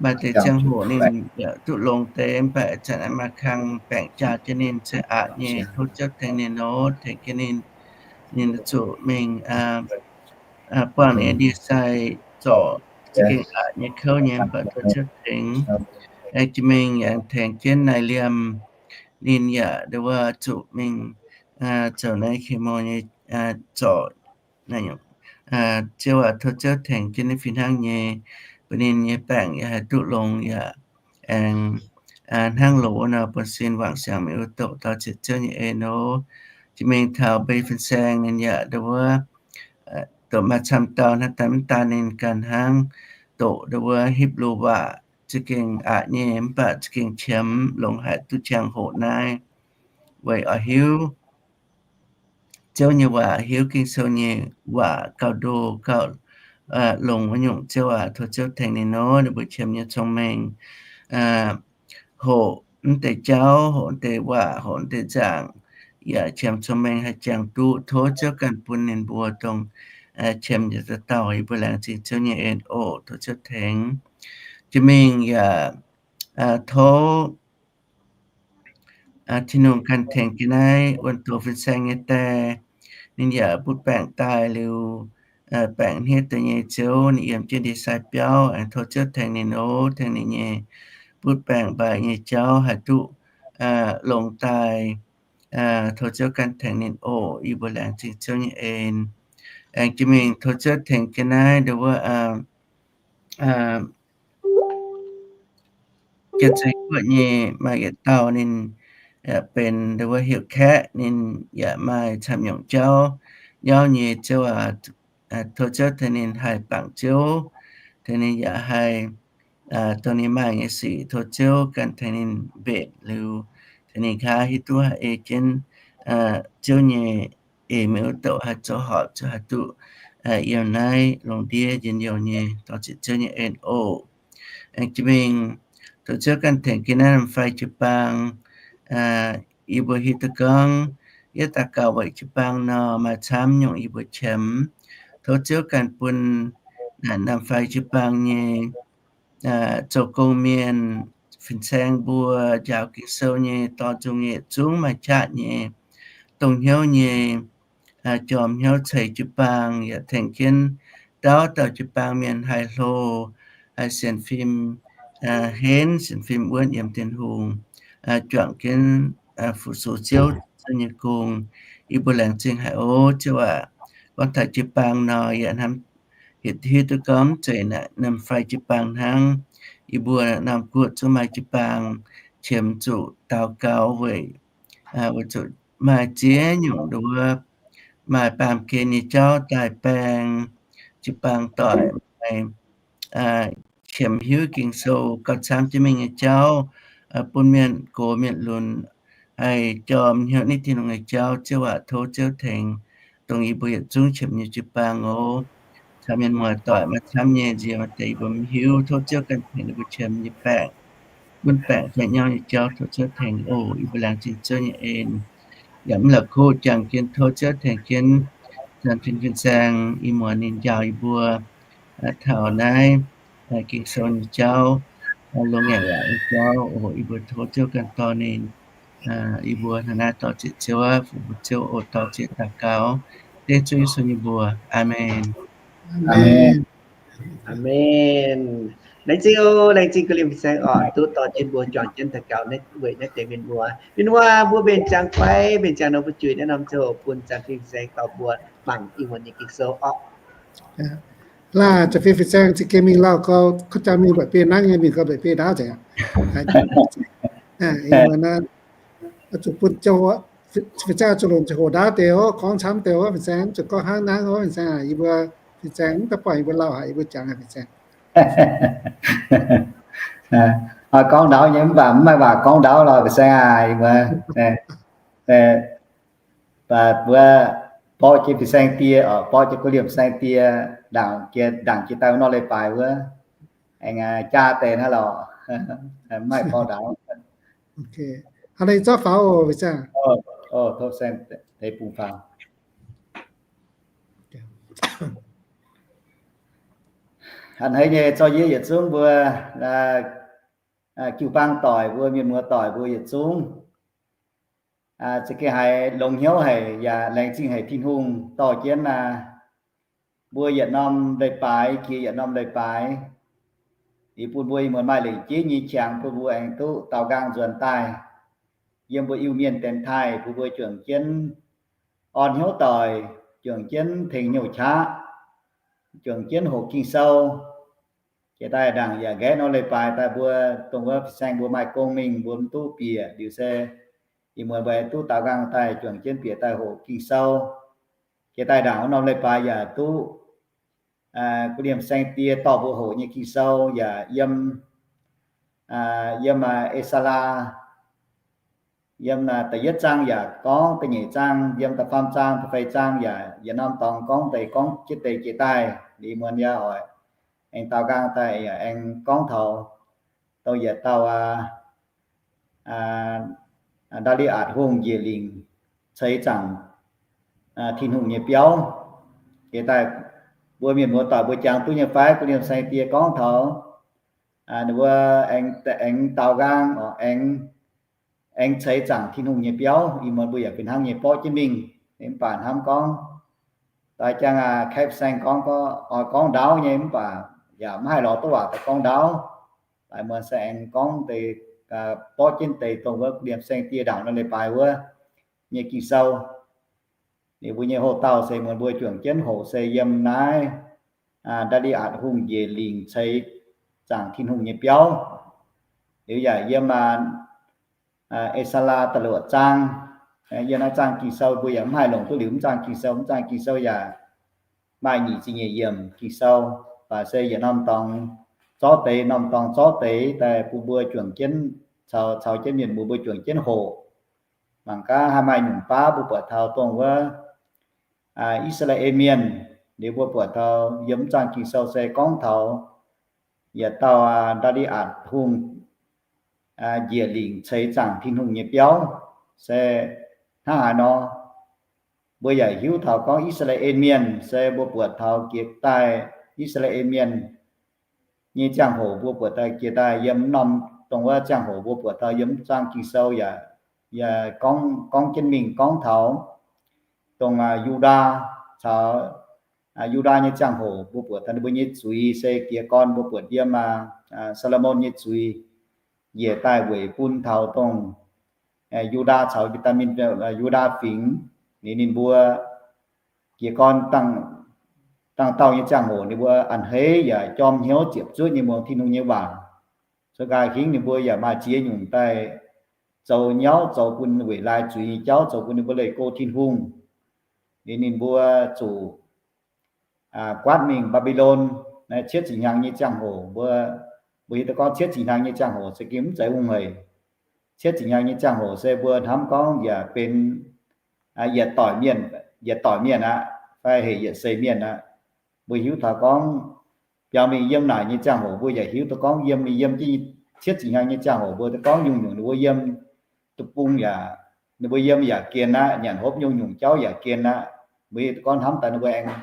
maaih deix ziangh hoc ninh yaac duqv longx deix, mv baac ih zanc maaih kang baengc jaa jienv ninh se aqc nyei. Tov Ziouv tengx ninh oc, tengx jienv ninh, ninh zuqc mingh buangh ninh nyei ndie-sai zorc za'gengh aqc nyei kouv nyei, mv baac tov Ziouv tengx. Aengx jiex mingh aengx tengx jienv Naaiv Liemh, ninh yaac ndo wuov zuqc mingh zoux naaiv chemo nyei zorc. Ziouv aac, tov Ziouv tengx jienv ninh fih hnangv nyei, bun ninh nyei baengc yaac haih duqv longx yaac aengx hnangv loz wuov nor buonv-sin wangc siangx mingh wuov doqc. Daux ziepc Ziouv nyei en oc. Jiex mingh taux Mbei Fin Saeng, ninh yaac ndo wuov doqc maaih camv dauh hnangv daaih mv daan ninh ganh hnangv, doqc ndo wuov Hipv^lu Waac za'gengh aqc nyei, mv baac za'gengh qiemx longx haic duqv ziangh hoc naaiv, weic oix hiuv Ziouv nyei waac, hiuv Ging-Sou nyei waac gauh ndo gauh longx wuov nyungc. Ziouv aac, tov Ziouv tengx ninh nor, ninh mbuo qiemx nyei cong-mengh, hoqc mv deix jauv, hoqc mv deix waac, hoqc mv deix nzaangc, yaac qiemx cong-mengh haih jangx duqv. Tov Ziouv ganh bun ninh mbuo dongh qiemx yietc dauh dauh. Yie mbuo laengz zingh Ziouv nyei en oc. Tov Ziouv tengx. Jiex mingh yaac tov Tin-Hungh ganh tengx jienv naaiv wuonh doz fin-saeng nyei die, ninh yaac butv baengc daaih liuz, baengc hniev deix nyei. Ziouv, ninh yiem jienv ndie-sai biauv, aengx tov Ziouv tengx ninh oc, tengx ninh nyei butv baengc mbaih nyei jauv haih duqv longx daaih. Tov Ziouv ganh tengx ninh oc. Yie mbuo laengz zingh Ziouv nyei en. Aengx jiex mingh tov Ziouv tengx jienv naaiv ndo wuov Janx-Zei Guoqv nyei maaih yietc dauh ninh benx ndo wuov heuc Kaeqv, ninh yaac maaih camv nyungc jauv nyauv nyei. Ziouv aac, tov Ziouv tengx ninh haih bangc Ziouv, tengx ninh yaac haih dongh ninh maaih nyei sic, tov Ziouv ganh tengx ninh mbenc liuz, tengx ninh nqa'haav hiuv duqv haih ei jienv Ziouv nyei eix mingh wuov doqc haih zoux horpc, Ziouv haih duqv yiem naaiv lungh ndiev njien-youh nyei. Daux ziepc Ziouv nyei en oc. Aengx jiex mingh tov Ziouv ganh tengx jienv naaiv norm fai jiu-baang. Yie mbuo hiuv duqv gorngv yietv daux gaux weic jiu-baang nor maaih camv nyungc yie mbuo qiemx. Tov Ziouv ganh bun naaiv norm fai jiu-baang nyei zoux gong mienh, fin-saeng mbuo, njaaux Ging-Sou nyei, dorh nzung nyei, zungv maaih qaqv nyei, dongh hnyouv nyei, jorm hnyouv ceix jiu-baang, yaac tengx jienv dauh dauh jiu-baang mienh haih hlo, haih sienx fim henv, sienx fim wuonv yiem Tin-Hungh, juangc jienv fu-sux Ziouv, Ziouv nyei gong. Yie mbuo laengz zingh haic oc. Ziouv aac, gorngv taux jiu-baang nor yaac hnamv hiuv duqv gorngv mv zeiz naaiv norm fai jiu-baang hnangv. Yie mbuo norm guoqv zungv maaih jiu-baang qiemx zuqc daux gaux weic, weic zuqc maaih ziex nyungc ndo wuov, maaih baamh gen nyei jauv daaih baeng jiu-baang doic, maaih qiemx hiuv Ging-Sou gauh camv jienv mingh nyei jauv, bun mienh gox mienh lunx haih jorm hnyouv nitv Tin-Hungh nyei jauv. Ziouv aac, tov Ziouv tengx, dongh yie mbuo yietc zungv qiemx nyei jiu-baang oc. Caux mienh muoz-doic maaih camv nyei nziex maaih deix yie mbuo mv hiuv, tov Ziouv ganh tengx ninh mbuo qiemx nyei baengc, butv baengc jaax nyauv nyei jauv, tov Ziouv tengx oc. Yie mbuo laengz zingh Ziouv nyei en. Yaac mv la'kuqv jangx jienv tov Ziouv tengx jienv Janx-Fin fin-saeng, ih muonz ninh njaaux yie mbuo taux naaiv Ging-Sou nyei jauv, longx ngaengc waac nyei jauv oc. Yie mbuo tov Ziouv ganh dorh ninh Yie mbuo hnangv naaiv dorh zieqc Ziouv, fu mbuo Ziouv oc, dorh zieqc daux gaux dengv Ziouv Yesu nyei mbuox. Aamen. Aamen. Laengz zingh oc, laengz zingh ga'lienh fin-saeng oc, duqv dorh jienv mbuo juangc jienv daux gaux naaiv weic naaiv deix mienh muoz. Mienh muoz, mbuo mbenc ziangx fai mbenc ziangx nor, mbuo juix naaiv norm ziangh hoc bun Janx-Fin fin-saeng dorh mbuo mangc Iu-Mienh nyei Ging-Sou orqc. Laah, Janx-Fin fin-saeng za'gengh mingh lauh gau, kov jangx mingh mba'biei nangv nyei, mingh gau mba'biei ndaauv nzengc. Zuqc bun fin-saeng zuqc longc ziangh hoc ndaauv deix oc, gorngv camv deix oc, fin-saeng zuqc gorngv hnangv nangv oc, fin-saeng. Yie mbuo fin-saeng mv daaih buangh yie mbuo lauh haic, yie mbuo jangx fin-saeng. Gorngv ndaauv nyei mv baac mv maaih waac gorngv ndaauv lorh, fin-saeng aac. Yie mbuo, mbuo borqv jienv fin-saeng die, borqv jienv gu'liemh fin-saeng die, ndaangc jiex, ndaangc jiex daaih wuov norm leiz-baaix wuov, aengx jaa deix hnangv lorh, mv maaih gorngv ndaauv. Hnangv naaiv zorqv faaux oc, fin-saeng. Tov saeng deix bungx faaux. A'hneiv nyei zorqv yie yietc zungv mbuo jiu-baang doic mbuo, mienh muoz doic mbuo yietc zungv za'gengh haiz longx hnyouv haic yaac laengz zingh haic Tin-Hungh dorh jienv mbuo yietc norm leiz-baaix jiex yietc norm leiz-baaix, liuz bun mbuo ih muonz maaih lengc jeiv nyei qangx bun mbuo aengx duqv daaux nqaang nzuonx daaih yiem mbuo Iu-Mienh dienx taaih, bun mbuo juangc jienv orn hnyouv doic, juangc jienv tengx hnyouv qaqv, juangc jienv hoqc Ging-Sou. Jiex daaih ndaangc yaac nqaeqv norm leiz-baaix daaih mbuo dongh wuov fin-saeng mbuo maaih gong mingh mbuo mv duqv bieqc liuz se ih muonz mbuo duqv daaux nqaang daaih juangc jienv bieqc daaih hoqc Ging-Sou. Jiex daaih ndaangc wuov norm leiz-baaix yaac duqv gu'liemh saeng-die dorh mbuo hoqc nyei Ging-Sou yaac yiem, yiem E^saa^laa, yiem da'yietv zaang yaac gorngv, da'nyeic zaang, yiem da'faam zaang, da'feix zaang yaac yietc norm dorngx gorngv deix gorngv jienv deix jiex daaih. Ih muonz yaac oix aengx daaux nqaang daaih yaac aengx gorngv taux dongh yietc dauh Ndaa^li^atc Hungh njiec lingc ceix zaangc Tin-Hungh nyei biauv. Jiex daaih mbuo mienh muoz doic mbuo jangx duqv nyei fai? Gu'liemh saeng-die gorngv taux ninh mbuo aengx daaux nqaang, aengx, aengx ceix zaangc Tin-Hungh nyei biauv. Ih muonz mbuo yaac fih hnangv nyei borqv jienv mingh. Mv baac hnamv gorngv daaih jangx Kaeqv saeng gorngv, oix gorngv ndaauv nyei mv baac yaac mv haih lorz duqv waac daaih gorngv ndaauv. Laaix muonz se aengx gorngv deix, borqv jienv deix dongh wuov gu'liemh saeng-die ndaangc norm leiz-baaix wuov nyei Ging-Sou. Ninh mbuo nyei houx-dauh se muonz mbuo juangc jienv hoqc se yiem naaiv Ndaa^li^atc Hungh njiec lingc ceix zaangc Tin-Hungh nyei biauv. Liuz yaac yiem E^saa^laa da'luoqc zaang, yiem naaiv zaang Ging-Sou mbuo yaac mv haih longc duqv liuz mv zaang Ging-Sou. Mv zaang Ging-Sou yaac maaih nyic ziepc nyeic yiemc Ging-Sou, baac se yietc norm dorngx zorqv deix, norm dorngx zorqv deix daaih bun mbuo juangc jienv, caux, caux jienv mienh mbuo, mbuo juangc jienv hoqc. Mangc gaax haih maaih nyungc baav mbuo buatc taux dongh wuov I^saa^laa^en Mienh, liuz mbuo buatc taux yiem mv zaang Ging-Sou se gorngv taux yietc dauh Ndaa^li^atc Hungh njiec lingc ceix zaangc Tin-Hungh nyei biauv se hnangv haaix nor. Mbuo yaac hiuv taux gorngv I^saa^laa^en Mienh se mbuo buatc taux jiex daaih I^saa^laa^en Mienh nyei ziangh hoc mbuo buatc daaih jiex daaih yiem norm dongh wuov ziangh hoc mbuo buatc taux yiem mv zaang Ging-Sou yaac, yaac gorngv, gorngv jienv mingh gorngv taux dongh Yu^ndaa caux Yu^ndaa nyei ziangh hoc mbuo buatc taux ninh mbuo nyei zuiz se jiez gorn mbuo buatc yiem Saa^lo^morn nyei zuiz njiec daaih weic bun taux dongh Yu^ndaa caux Benjaamin, Yu^ndaa Fingx, ninh, ninh mbuo jiez gorn dangh dauh nyei ziangh hoc ninh mbuo a'hneiv yaac jorm hnyouv ziepc zuoqv nyei muangx Tin-Hungh nyei waac. Zoux gaax hingv ninh mbuo yaac maaih ziex nyungc daaih zoux nyauv, zoux bun weic laaix zuiz nyei jauv, zoux bun ninh mbuo leih go Tin-Hungh. Liuz ninh mbuo zuqc guaatv mingh Mbaa^mbi^lon. Naaiv cietv ziepc hnyangx nyei ziangh hoc, mbuo, mbuo hiuv duqv gorngv cietv ziepc hnyangx nyei ziangh hoc se gengh mv zeiz hungh hec. Cietv ziepc hnyangx nyei ziangh hoc se mbuo hnamv gorngv yaac benx yietc doic mienh, yietc doic mienh aqv, fai hec yietc seix mienh aqv. Mbuo hiuv taux gorngv biaux mingh yiem naaic nyei ziangh hoc, mbuo yaac hiuv duqv gorngv yiem, yiem jienv cietv ziepc hnyangx nyei ziangh hoc mbuo duqv gorngv nyungc-nyungc ninh mbuo yiem deic-bung yaac, ninh mbuo yiem yaac gien aqv, nyanc hopv nyungc-nyungc jauv yaac gien aqv. Mbuo hiuv duqv gorngv hnamv daaih ninh mbuo aengx,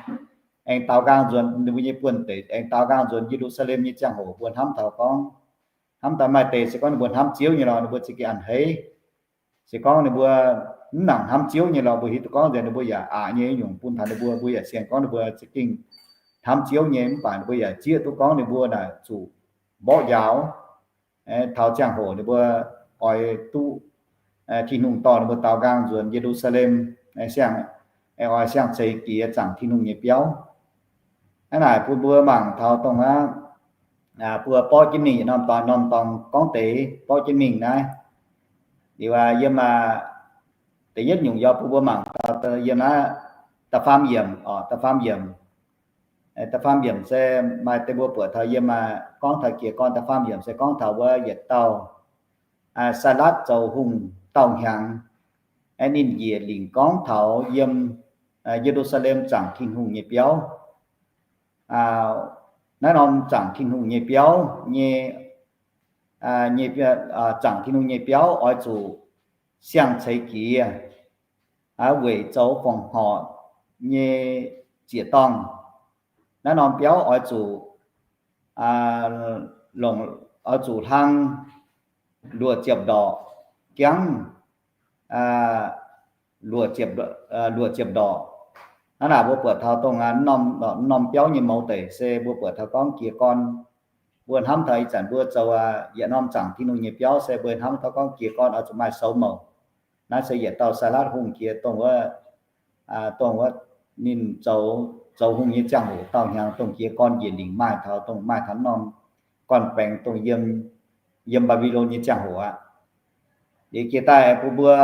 aengx daaux nqaang nzuonx ninh mbuo nyei buonv-deic, aengx daaux nqaang nzuonx Ye^lu^saa^lem nyei ziangh hoc mbuo hnamv taux gorngv, hnamv daaih maaih deix se gorngv ninh mbuo hnamv Ziouv nyei lorqc, ninh mbuo za'gengh a'hneiv. Se gorngv ninh mbuo mv nangc hnamv Ziouv nyei lorqc, mbuo hiuv duqv gorngv nzengc ninh mbuo yaac aqc nyei nyungc bun taux ninh mbuo, mbuo yaac sienx gorngv ninh mbuo za'gengh hnamv Ziouv nyei, mv baac ninh mbuo yaac zieqv duqv gorngv ninh mbuo naaic zuqc mborqv njaaux. Taux ziangh hoc ninh mbuo oix duqv Tin-Hungh dorh ninh mbuo daaux nqaang nzuonx Ye^lu^saa^lem, siang, oix siang-ceix jiex zaangc Tin-Hungh nyei biauv. Hnangv naaic bun mbuo mangc taux dongh aqv, mbuo borqv jienv mingh yietc norm dorngx norm dorngx gorngv deix borqv jienv mingh naaiv. Liuz yiem da'yietv nyungc yaac bun mbuo mangc taux yiem naaiv da'faam yiemc, da'faam yiemc, da'faam yiemc se maaih deix mbuo buatc taux yiem, gorngv taux jiez gorn da'faam yiemc se gorngv taux wuov yietc dauh Sailatv zoux hungh dauh hnyangx, ninh njiec lingc gorngv taux yiem Ye^lu^saa^lem zaangc Tin-Hungh nyei biauv. Naaiv norm zaangc Tin-Hungh nyei biauv nyei, nyei, zaangc Tin-Hungh nyei biauv oix zuqc siang-ceix jiex, weic zoux fongc horc nyei ziec-dorngh. Naaiv norm biauv oix zuqc, longc, oix zuqc hlang luoqc ziepc ndorqc, jangv luoqc ziepc ndorqc. Hnangv naaic mbuo buatc taux dongh norm, norm biauv nyei mouz deic se mbuo buatc taux gorngv jiez gorn. Mbuo hnamv taux ih zanc mbuo zoux yietc norm zaangc Tin-Hungh nyei biauv se mbuo hnamv taux gorngv jiez gorn oix zuqc maaih soux mouc. Naaiv se yietc dauh Sailatv hungh jiex dongh wuov, dongh wuov ninh zoux, zoux hungh nyei ziangh hoc dauh hnyangx dongh jiez gorn njiec lingc maaih taux, dongh maaih taux norm gorn-baengx dongh yiem, yiem Mbaa^mbi^lon nyei ziangh hoc aqv. Liuz jiex daaih bun mbuo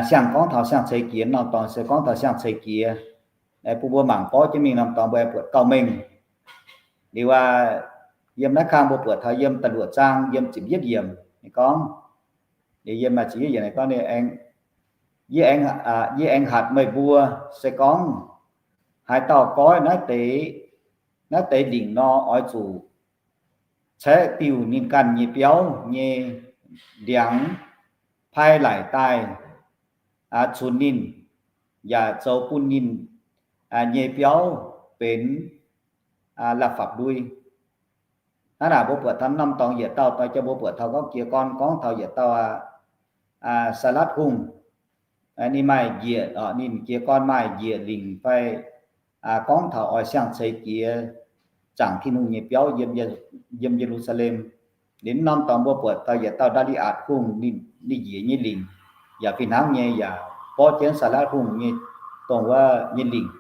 siang gorngv taux siang-ceix jiex, norm dorngx se gorngv taux siang-ceix jiex. Bun mbuo mangc borqv jienv mingh norm dorngx mbuo buatc gauh mengh. Liuz yiem naaiv kang mbuo buatc taux yiem da'luoqc zaang yiem ziepc yietv yiemc ninh gorngv, liuz yiem maaih ziepc yietv yiemc ninh gorngv, yie aengx, yie aengx hatc meih mbuo, se gorngv haaix dauh goiv naaiv deix, naaiv deix lingc nor, oix zuqc caeqv diuh ninh ganh nyei biauv nyei ndiangx paaiv laic daaih cunx ninh, yaac zoux bun ninh nyei biauv benx la'fapv-lui. Hnangv naaic mbuo buatc taux norm dorngx yietc dauh, dorh jiex mbuo buatc taux gorngv jiez gorn gorngv taux yietc dauh Sailatv hungh, ninh maaih njiec, ninh jiez gorn maaih njiec lingc fai gorngv taux oix siang-ceix jiex zaangc Tin-Hungh nyei biauv yiem Ye^lu^saa^lem. Liuz norm dorngx mbuo buatc taux yietc dauh Ndaa^li^atc hungh, ninh njiec nyei lingc yaac fih hnangv nyei yaac borqv jienv Sailatv hungh nyei, dongh wuov nyei lingc.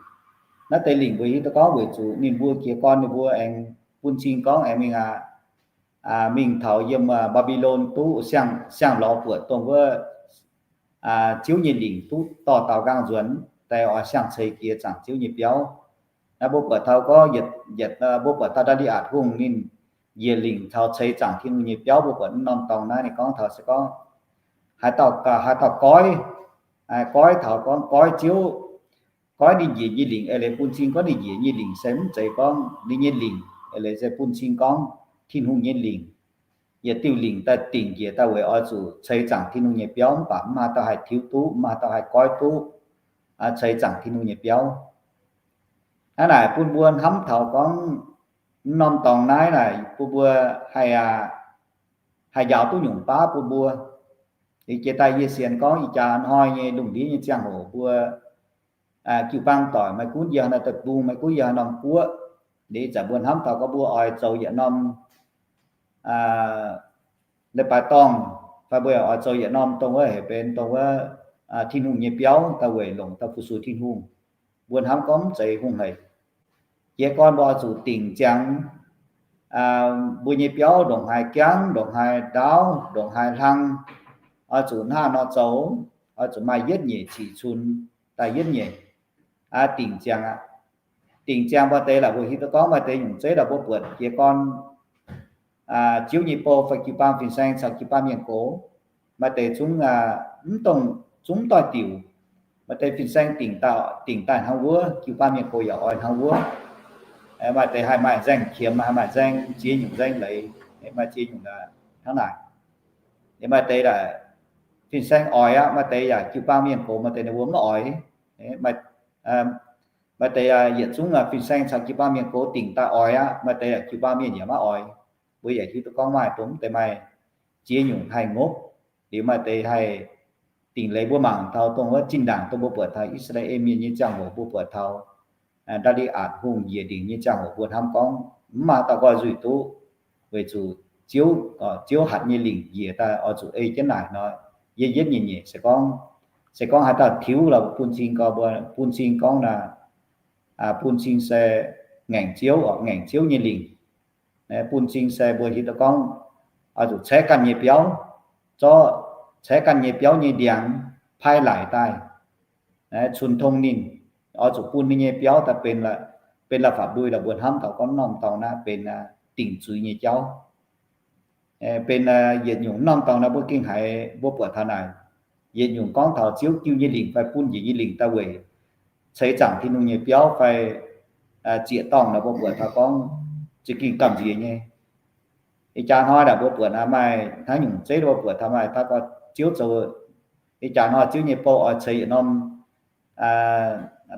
Naaiv deix lingc mbuo hiuv duqv gorngv weic zuqc ninh mbuo jiez gorn ninh mbuo aengx bun cing gorngv aengx mingh aqv, mingh taux yiem Mbaa^mbi^lon duqv siang, siang-lorz buatc dongh wuov Ziouv nyei lingc duqv dorh daaux nqaang nzuonx daaih oix siang-ceix jiex zaangc Ziouv nyei biauv. Naaiv mbuo buatc taux gorngv yietc, yietc, mbuo buatc taux Ndaa^li^atc hungh ninh njiec lingc taux ceix zaangc Tin-Hungh nyei biauv, mbuo buatc norm dorngx naaiv ninh gorngv taux se gorngv haaix dauh, haaix dauh goiv, goiv taux gorngv goiv Ziouv, goiv ninh njiec nyei lingc, eix leiz bun cing gorngv ninh njiec nyei lingc se mv zeiz gorngv ninh nyei lingc, eix leiz se bun cing gorngv Tin-Hungh nyei lingc. Yietc diuh lingc daaih dingc njiec daaih weic oix zuqc ceix zaangc Tin-Hungh nyei biauv, mv baac mv maaih dauh haih tiuv duqv, mv maaih dauh haih goiv duqv ceix zaangc Tin-Hungh nyei biauv. Hnangv naaic bun mbuo hnamv taux gorngv norm dorngx naaiv naaic bun mbuo haih, haih njaaux duqv nyungc baav bun mbuo. Liuz jiex daaih yie sienx gorngv ih jaax hnoi nyei lungh ndiev nyei ziangh hoc mbuo jiu-baang doic, maiv gunv yie haaix norm deic-bung, maiv gunv yie haaix norm guoqv, liuz ih zanc mbuo hnamv taux gorngv mbuo oix zoux yietc norm leiz-baaix dorngh, fai mbuo oix zoux yietc norm dongh wuov heuc benx dongh wuov Tin-Hungh nyei biauv daaih weic longc daaih fu-sux Tin-Hungh. Mbuo hnamv gorngv mv zeiz hungh haic. Jiez gorn mbuo oix zuqc dingc ziangx mbuo nyei biauv ndongc haaix jangv, ndongc haaix ndaauv, ndongc haaix hlang, oix zuqc hnangv nor zoux, oix zuqc maaih yietv nyeic ciqv cunx daaih yietv nyeic dingc ziangx aqv. Dingc ziangx maaih deix laaix mbuo hiuv duqv gorngv maaih deix nyungc zeiv laaix mbuo buatc jiez gorn Ziouv nyei bou fai jiu-baang fin-saeng caux jiu-baang mienh gox, maaih deix zungv mv dongh, zungv mv doix-diuc. Maaih deix fin-saeng dingc daaih, dingc daaih hnangv wuov, jiu-baang mienh gox yaac oix hnangv wuov. Maaih deix haih maaih nzaeng qiemx, haih maaih nzaeng ziex nyungc nzaeng leiz, maaih ziex nyungc hnangv naaic. Maaih deix laaix fin-saeng oix aqv, maaih deix yaac jiu-baang mienh gox, maaih deix ninh mbuo mv oix. Maaih deix yietc zungv fin-saeng caux jiu-baang mienh gox dingc daaih oix aqv, maaih deix yaac jiu-baang mienh yaac maiv oix. Mbuo yaac hiuv duqv gorngv maaih dongh mv deix maaih ziex nyungc haih ngopv. Liuz maaih deix haih dingc leiz mbuo mangc taux dongh wuov zinh ndaangc dongh mbuo buatc taux I^saa^laa^en Mienh nyei ziangh hoc mbuo buatc taux Ndaa^li^atc Hungh njiec lingc nyei ziangh hoc mbuo hnamv gorngv mv maaih dauh nqoi nzuih duqv, weic zuqc Ziouv, Ziouv hatc nyei lingc njiec daaih oix zuqc ei jienv naaic nor, yietv yietv nyeic nyeic se gorngv, se gorngv haaix dauh tiuv lorqc bun cing gau mbuo, bun cing gorngv naaic, bun cing se ngaengc Ziouv, ngaengc Ziouv nyei lingc. Bun cing se mbuo hiuv duqv gorngv oix zuqc caeqv ganh nyei biauv, zorqv caeqv ganh nyei biauv nyei ndiangx paaiv laaic daaih cunx tong ninh, oix zuqc bun ninh nyei biauv daaih benx, benx la'fapv-lui lorqc. Mbuo hnamv taux gorngv norm dorngx naaiv benx dingc zuiz nyei jauv. Benx yietc nyungc norm dorngx naaiv mbuo gengh haiz mbuo buatc taux naaic, yietc nyungc gorngv taux Ziouv jiu nyei lingc fai bun njiec nyei lingc daaih weic ceix zaangc Tin-Hungh nyei biauv fai zieqc dorngh naaic mbuo buatc taux gorngv za'gengh gamh nziex nyei. Ih jaax hnoi naaic mbuo buatc naaiv maaih hnangv nyungc zeiv mbuo buatc taux maaih taux gorngv Ziouv zoux, ih jaax hnoi Ziouv nyei bou oix ceix yietc norm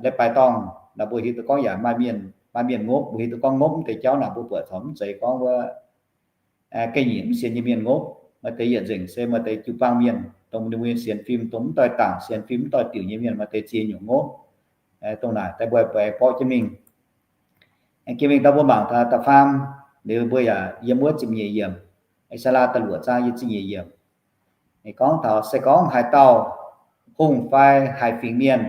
leiz-baaix dorngh naaic mbuo hiuv duqv gorngv yaac maaih mienh, maaih mienh ngopv. Mbuo hiuv duqv gorngv ngopv mv deix jauv naaic mbuo buatc corc mv zeiz gorngv wuov ga'nyiec mv sienx nyei mienh ngopv. Maaih deix yietc nzengc se maaih deix jiu-baang mienh, dongh ninh mbuo nyei sienx fim, dongh mv doix-dangc sienx fim, mv doix-diuc nyei mienh, maaih deix ziex nyungc ngopv. Dongh naaic daaih mbuo aengx borqv jienv mingh. Aengx jienv mingh daaih mbuo mangc da'faam, liuz mbuo yaac yiem wuov ziepc nyeic yiemc, I^saa^laa da'luoqc zaang yiem ziepc nyeic yiemc. Ninh gorngv taux se gorngv haaix dauh hungh fai haaix fingx mienh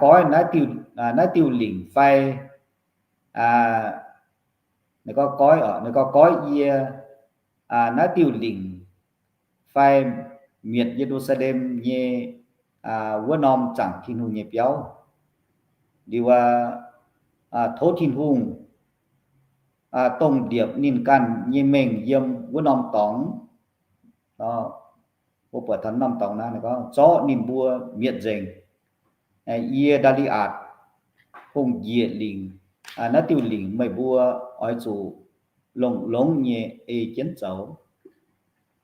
goiv naaiv diuh lingc fai, ninh gorngv goiv, ninh gorngv goiv yie naaiv diuh lingc fai mietc Ye^lu^saa^lem nyei wuov norm zaangc Tin-Hungh nyei biauv, liuz tov Tin-Hungh dongh ndiepc ninh ganh nyei mengh yiem wuov norm dorngx. Mbuo buatc taux norm dorngx naaiv, ninh gorngv zorqv ninh mbuo mietc nzengc. Yie, Ndaa^li^atc, hungh njiec lingc naaiv diuh lingc meih mbuo oix zuqc longx-longx nyei ei jienv zoux.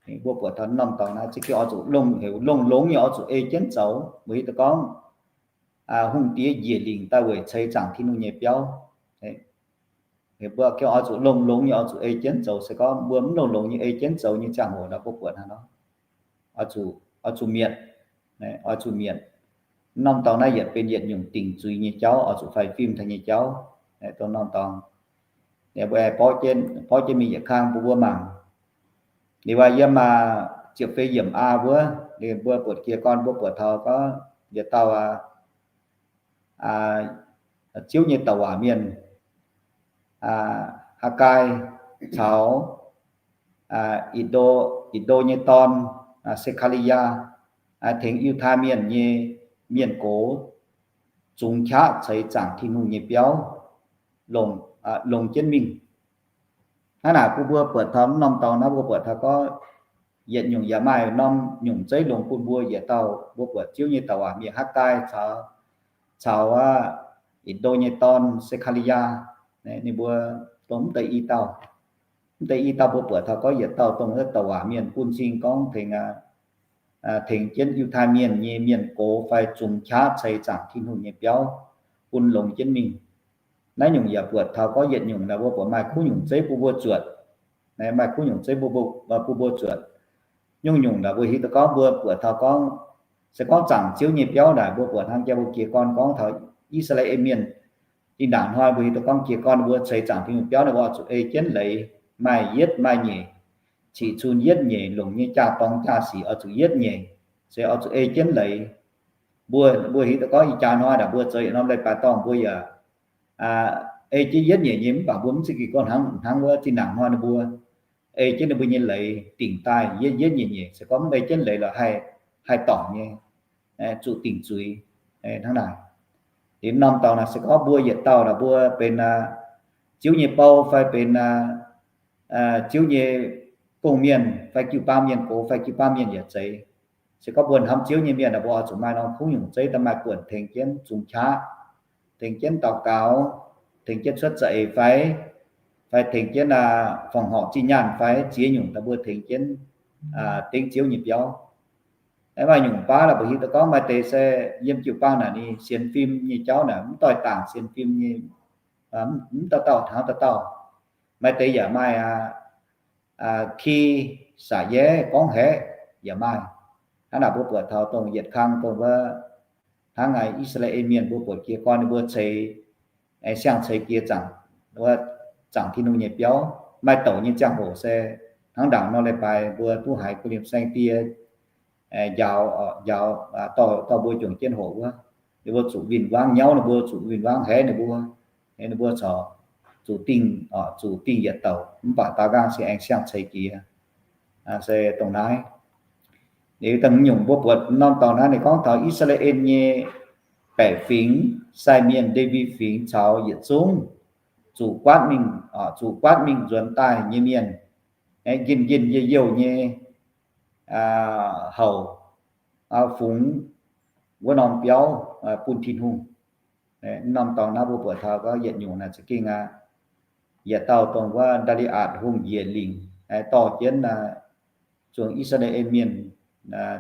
Mbuo buatc taux norm dorngx naaiv za'gengh oix zuqc longx-longx nyei oix zuqc ei jienv zoux. Mbuo hiuv duqv gorngv hungh diex njiec lingc daaih weic ceix zaangc Tin-Hungh nyei biauv. Mbuo gengh oix zuqc longx-longx nyei oix zuqc ei jienv zoux. Se gorngv mbuo mv longx-longx nyei ei jienv zoux nyei ziangh hoc nor, mbuo buatc hnangv nor, oix zuqc mietc, oix zuqc mietc. Norm dorngx naaiv yietc benx yietc nyungc dingc zuiz nyei jauv, oix zuqc faix fim taux nyei jauv. Dongh norm dorngx, mbuo borqv jienv mingh yietc kang bun mbuo mangc. Liuz aac, yiem ziepc feix yiemc aa wuov, ninh mbuo buatc jiez gorn mbuo buatc taux gorngv yietc dauh Ziouv nyei douc waac mienh, Hakkai, caux Indo, Indo nyei dorn, Sekali^yaa, tengx Yiutai Mienh nyei mienh gox zungx qaqv ceix zaangc Tin-Hungh nyei biauv longx, longx jienv mingh. Hnangv naaic bun mbuo buatc taux norm dorngx naaiv, mbuo buatc taux gorngv yietc nyungc yaac maaih norm nyungc zeiv longx bun mbuo yietc dauh. Mbuo buatc Ziouv nyei douc waac mienh Hakkai caux, caux Indo nyei dorn Sekali^yaa, ninh mbuo dongh mv deix i dauh. Mv deix i dauh mbuo buatc taux gorngv yietc dauh dongh wuov douc waac mienh bun cing gorngv tengx, tengx jienv Yiutai Mienh nyei mienh gox fai zungx qaqv ceix zaangc Tin-Hungh nyei biauv bun longx jienv mingh. Naaiv nyungc yaac buatc taux gorngv yietc nyungc naaic mbuo buatc maaih kuv nyungc zeiv bun mbuo zuotc. Maaih kuv nyungc zeiv bun mbuo zuotc. Nyungc-nyungc naaic mbuo hiuv duqv gorngv mbuo buatc taux gorngv, se gorngv zaangc Ziouv nyei biauv naaic mbuo buatc hnangv jaa mbuo jiez gorn gorngv taux I^saa^laa^en Mienh. Zinh ndaangc hnoi mbuo hiuv duqv gorngv jiez gorn mbuo ceix zaangc Tin-Hungh biauv naaic mbuo oix zuqc ei jienv leiz, maaih yietv maaih nyeic, ciqv cun yietv nyeic, longc nyei jaa-dorngx jaa-sic oix zuqc yietv nyeic, se oix zuqc ei jienv leiz. Mbuo, mbuo hiuv duqv gorngv ih jaax hnoi naaic mbuo zoux yietc norm leiz-baaix dorngh mbuo yaac ei jienv yietv nyeic nyei, mv baac mbuo mv za'gengh gorngv hnangv, hnangv wuov zinh ndaangc hnoi ninh mbuo ei jienv ninh mbuo nyei leiz dingc daaih yietv, yietv nyeic nyeic. Se gorngv mv ei jienv leiz lorqc haih, haih dorngc nyei, zuqc dingc zuiz hnangv naaic. Liuz norm dorngx naaic se gorngv mbuo yietc dauh naaic mbuo benx Ziouv nyei bou fai benx Ziouv nyei gong-mienh fai jiu-baang mienh gox fai jiu-baang mienh yaac zeiz. Se gorngv mbuo hnamv Ziouv nyei mienh naaic mbuo oix zuqc maaih norm kuv nyungc zeiv daaih maaih buonc tengx jienv zungx qaqv, tengx jienv daux gaux, tengx jienv cuotv za'eix fai, fai tengx jienv fongc horc zinh nyaanh fai ziex nyungc daaih mbuo tengx jienv dengv Ziouv nyei biauv. Aeqv, maaih nyungc baav la'buatc hiuv duqv gorngv maaih deix se yiem jiu-baang naaic ninh sienx fim nyei jauv naaic mv doix-dangc sienx fim nyei, mv dauh dauh hnangv dauh dauh. Maaih deix yaac maaih ki, saac yeiv gorngv haeqv, yaac maaih. Hnangv naaic mbuo buatc taux dongh yietc kang dongh wuov hnangv I^saa^laa^en Mienh mbuo buatc jiez gorn ninh mbuo ceix, aengx siang-ceix jiez zaangc, wuov zaangc Tin-Hungh nyei biauv. Maaih douc nyei ziangh hoc se hnangv ndaangc nor leiz-baaix mbuo duqv haiz gu'nyuoz saeng-die njaaux, njaaux dorh mbuo juangc jienv hoqc wuov, ninh mbuo zuqc win-wangv nyauv, ninh mbuo zuqc win-wangv haeqv ninh mbuo, ninh mbuo corc zuqc dingh, zuqc dingh yietc douc. Mv baac daaux nqaang se aengx siang-ceix jiez, se dongh naaiv. Liuz da'hmz nyungc mbuo buatc norm dorngx naaiv ninh gorngv taux I^saa^laa^en nyei baeqc fingx, sai mienh, Lewi Fingx caux yietc zungv zuqc guaatv mingh, zuqc guaatv mingh nzuonx daaih nyei mienh, njien-njien youh-youh nyei houc fungx wuov norm biauv bun Tin-Hungh. Norm dorngx naaiv mbuo buatc taux gorngv yietc nyungc naaic za'gengh aqv, yietc dauh dongh wuov Ndaa^li^atc Hungh njiec lingc dorh jienv zuangx I^saa^laa^en Mienh,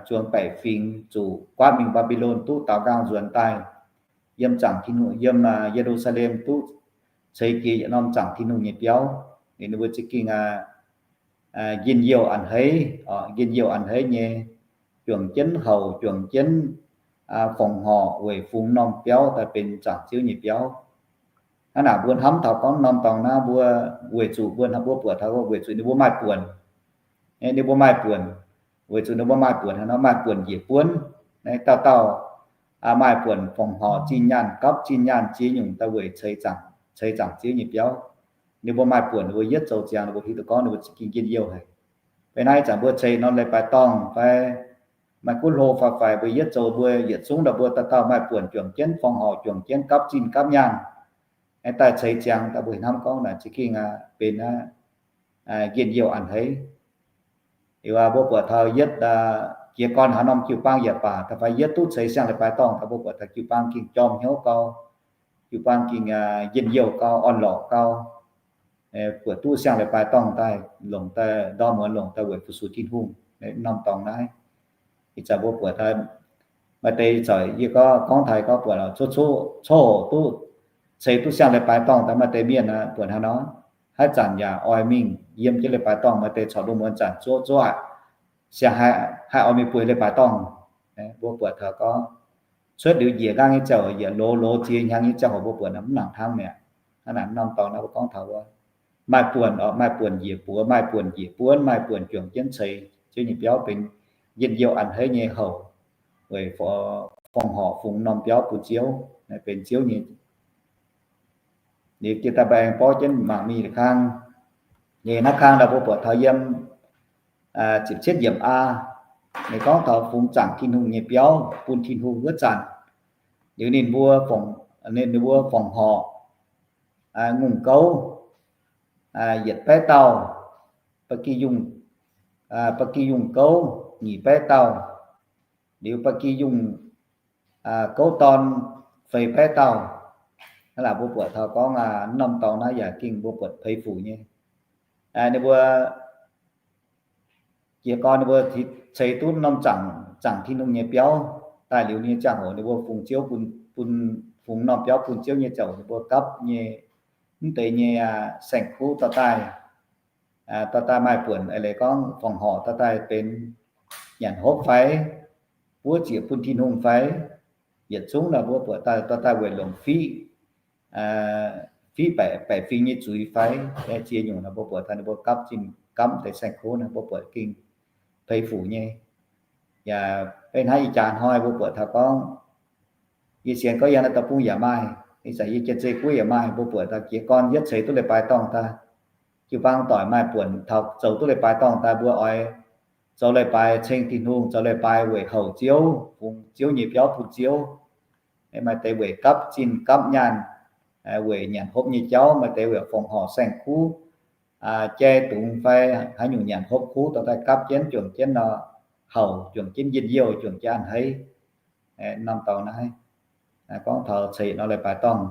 zuangx baeqc fingx zuqc guaatv mingh Mbaa^mbi^lon duqv daaux nqaang nzuonx daaih yiem zaangc Tin-Hungh, yiem Ye^lu^saa^lem duqv ceix jiez yietc norm zaangc Tin-Hungh nyei biauv. Ninh mbuo za'gengh aqv, njien-youh a'hneiv, njien-youh a'hneiv nyei, juangc jienv houc, juangc jienv fongc horc weic fungx norm biauv daaih benx zaangc Ziouv nyei biauv. Hnangv naaic mbuo hnamv taux gorngv norm dorngx naaiv mbuo weic zuqc mbuo, mbuo buatc taux weic zuqc ninh mbuo maaih buonc, ninh mbuo maaih buonc, weic zuqc ninh mbuo maaih buonc, hnangv nor maaih buonc njiec buonv, dauh dauh maaih buonc fongc horc zinh nyaanh, gapv zinh nyaanh ziex nyungc daaih weic ceix zaangc Ziouv nyei biauv. Ninh mbuo maaih buonc, ninh mbuo yietv zoux ziangx, ninh mbuo hiuv duqv gorngv ninh mbuo za'gengh njien-youh haic. Fai naaiv ih zanc mbuo ceix norm leiz-baaix dorngh fai maaih gunv hlo fai fai mbuo yietv zoux, mbuo yietc zungv daaih mbuo dauh dauh maaih buonc juangc jienv fongc horc, juangc jienv gapv zinh gapv nyaanh, daaih ceix ziangx daaih mbuo hnamv gorngv naaic za'gengh benx njien-youh a'hneiv. Liuz mbuo buatc taux yietv jiez gorn haaix norm jiu-baang yaac baac, da'faanh yietv duqv ceix siang leiz-baaix dorngh daaih mbuo buatc taux jiu-baang gengh jorm hnyouv gau, jiu-baang gengh njien-youh gau, orn-lorqc gau. Buatc duqv siang leiz-baaix dorngh daaih longc daaih ndorm muonz longc daaih weic fu-sux Tin-Hungh. Norm dorngx naaiv ih zanc mbuo buatc maaih deix corc yie gorngv taux gorngv buatc coqv coqv duqv ceix duqv siang leiz-baaix dorngh daaih maaih deix mienh buatc hnangv nor, haaix zanc yaac oix mingh yiem jienv leiz-baaix dorngh, maaih deix corc lungh muonz zanc zuov zuov aqv, siang haih oix mingh bueix leiz-baaix dorngh. Mbuo buatc taux gorngv cuotv liuz njiec nqaang nyei ziangh hoc, yietc loz loz ziex hnyangx nyei ziangh hoc mbuo buatc mv nangc hnangv mi'aqv. Hnangv naaic norm dorngx naaiv mbuo gorngv taux wuov maaih buonc, maaih buonc njiec buoz, maaih buonc njiec buonv, maaih buonc juangc jienv ceix Ziouv nyei biauv benx njien-youh a'hneiv nyei houc weic fongc horc fungx norm biauv bun Ziouv, benx Ziouv nyei. Liuz jiex daaih mbuo aengx borv jienv mangc mingh kang. Nyeic naaiv kang naaic mbuo buatc taux yiem ziepc cietv yiemc a, ninh gorngv taux fungx zaangc Tin-Hungh nyei biauv bun Tin-Hungh wuov zanc, liuz ninh mbuo, ninh mbuo fongc horc ngongh gouv yietc baeqv dauh, ba'gi yungh, ba'gi yungh gouv nyic baeqv dauh, liuz ba'gi yungh gouv dorn feix baeqv dauh. Hnangv naaic mbuo buatc taux gorngv norm dorngx naaiv yaac gengh mbuo buatc peix fuc nyei. Ninh mbuo jiez gorn ninh mbuo ceix duqv norm zaangc, zaangc Tin-Hungh nyei biauv daaih liuz nyei ziangh hoc ninh mbuo fungx Ziouv bun, bun, fungx norm biauv bun Ziouv nyei ziangh hoc ninh mbuo gapv nyei mv deix nyei saeng-kuv dorh daaih, dorh daaih maaih buonc eix leiz gorngv fongc horc dorh daaih benx nyanc hopv fai buov ziec bun Tin-Hungh fai, yietc zungv naaic mbuo buatc daaih dorh daaih weic longc fiqv, fiqv baeqc, baeqc fingx nyei zuiz fai, ziex nyungc naaic mbuo buatc daaih ninh mbuo gapv zinh gapv deix saeng-kuv naaic mbuo buatc gengh peix fuc nyei. Yaac beiv hnangv ih jaax hnoi mbuo buatc taux gorngv, yie sienx gorngv yiem naaiv deic-bung yaac maaih, ih zanc yie jien-zei guoqv yaac maaih, mbuo buatc taux jiez gorn yietv ceix duqv leiz-baaix dorngh daaih, jiu-baang doic maaih buonc taux zoux duqv leiz-baaix dorngh daaih mbuo oix zoux leiz-baaix ceng Tin-Hungh, zoux leiz-baaix weic houc Ziouv, fungx Ziouv nyei biauv bun Ziouv. Maaih deix weic gapv zinh gapv nyaanh, weic nyanc hopv nyei jauv, maaih deix weic fongc horc saeng-kuv, jai dungz fai haaix nyungc nyanc hopv kuv dorh daaih gapv jienv juangc jienv nor, houc juangc jienv njien-youh, juangc jienv a'hneiv. Norm dorngx naaiv gorngv taux ceix norm leiz-baaix dorngh.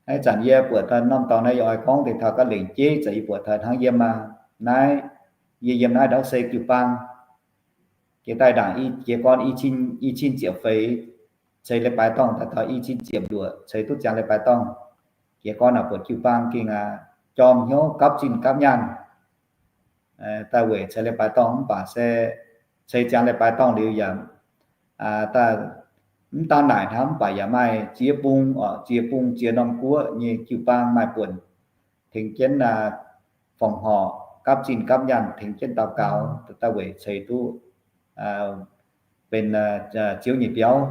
Ih zanc yie buatc daaih norm dorngx naaiv yie oix gorngv deix taux ga'lengc jeiv, zanc yie buatc taux hnangv yiem naaiv, yie yiem naaiv ndau se jiu-baang jiex daaih ndaangc jiez gorn i cin ziepc feix, ceix leiz-baaix dorngh daaih taux i cin ziepc luoqc ceix duqv ziangx leiz-baaix dorngh. Jiez gorn naaic buatc jiu-baang gengh jorm hnyouv gapv zinh gapv nyaanh daaih weic ceix leiz-baaix dorngh mv baac se ceix ziangx leiz-baaix dorngh liuz yaac daaih mv daan naaic hnangv, mv baac yaac maaih ziex bung, ziex bung ziex norm guoqv nyei jiu-baang maaih buonc tengx jienv fongc horc, gapv zinh gapv nyaanh, tengx jienv daux gaux, daaih weic ceix duqv benx Ziouv nyei biauv.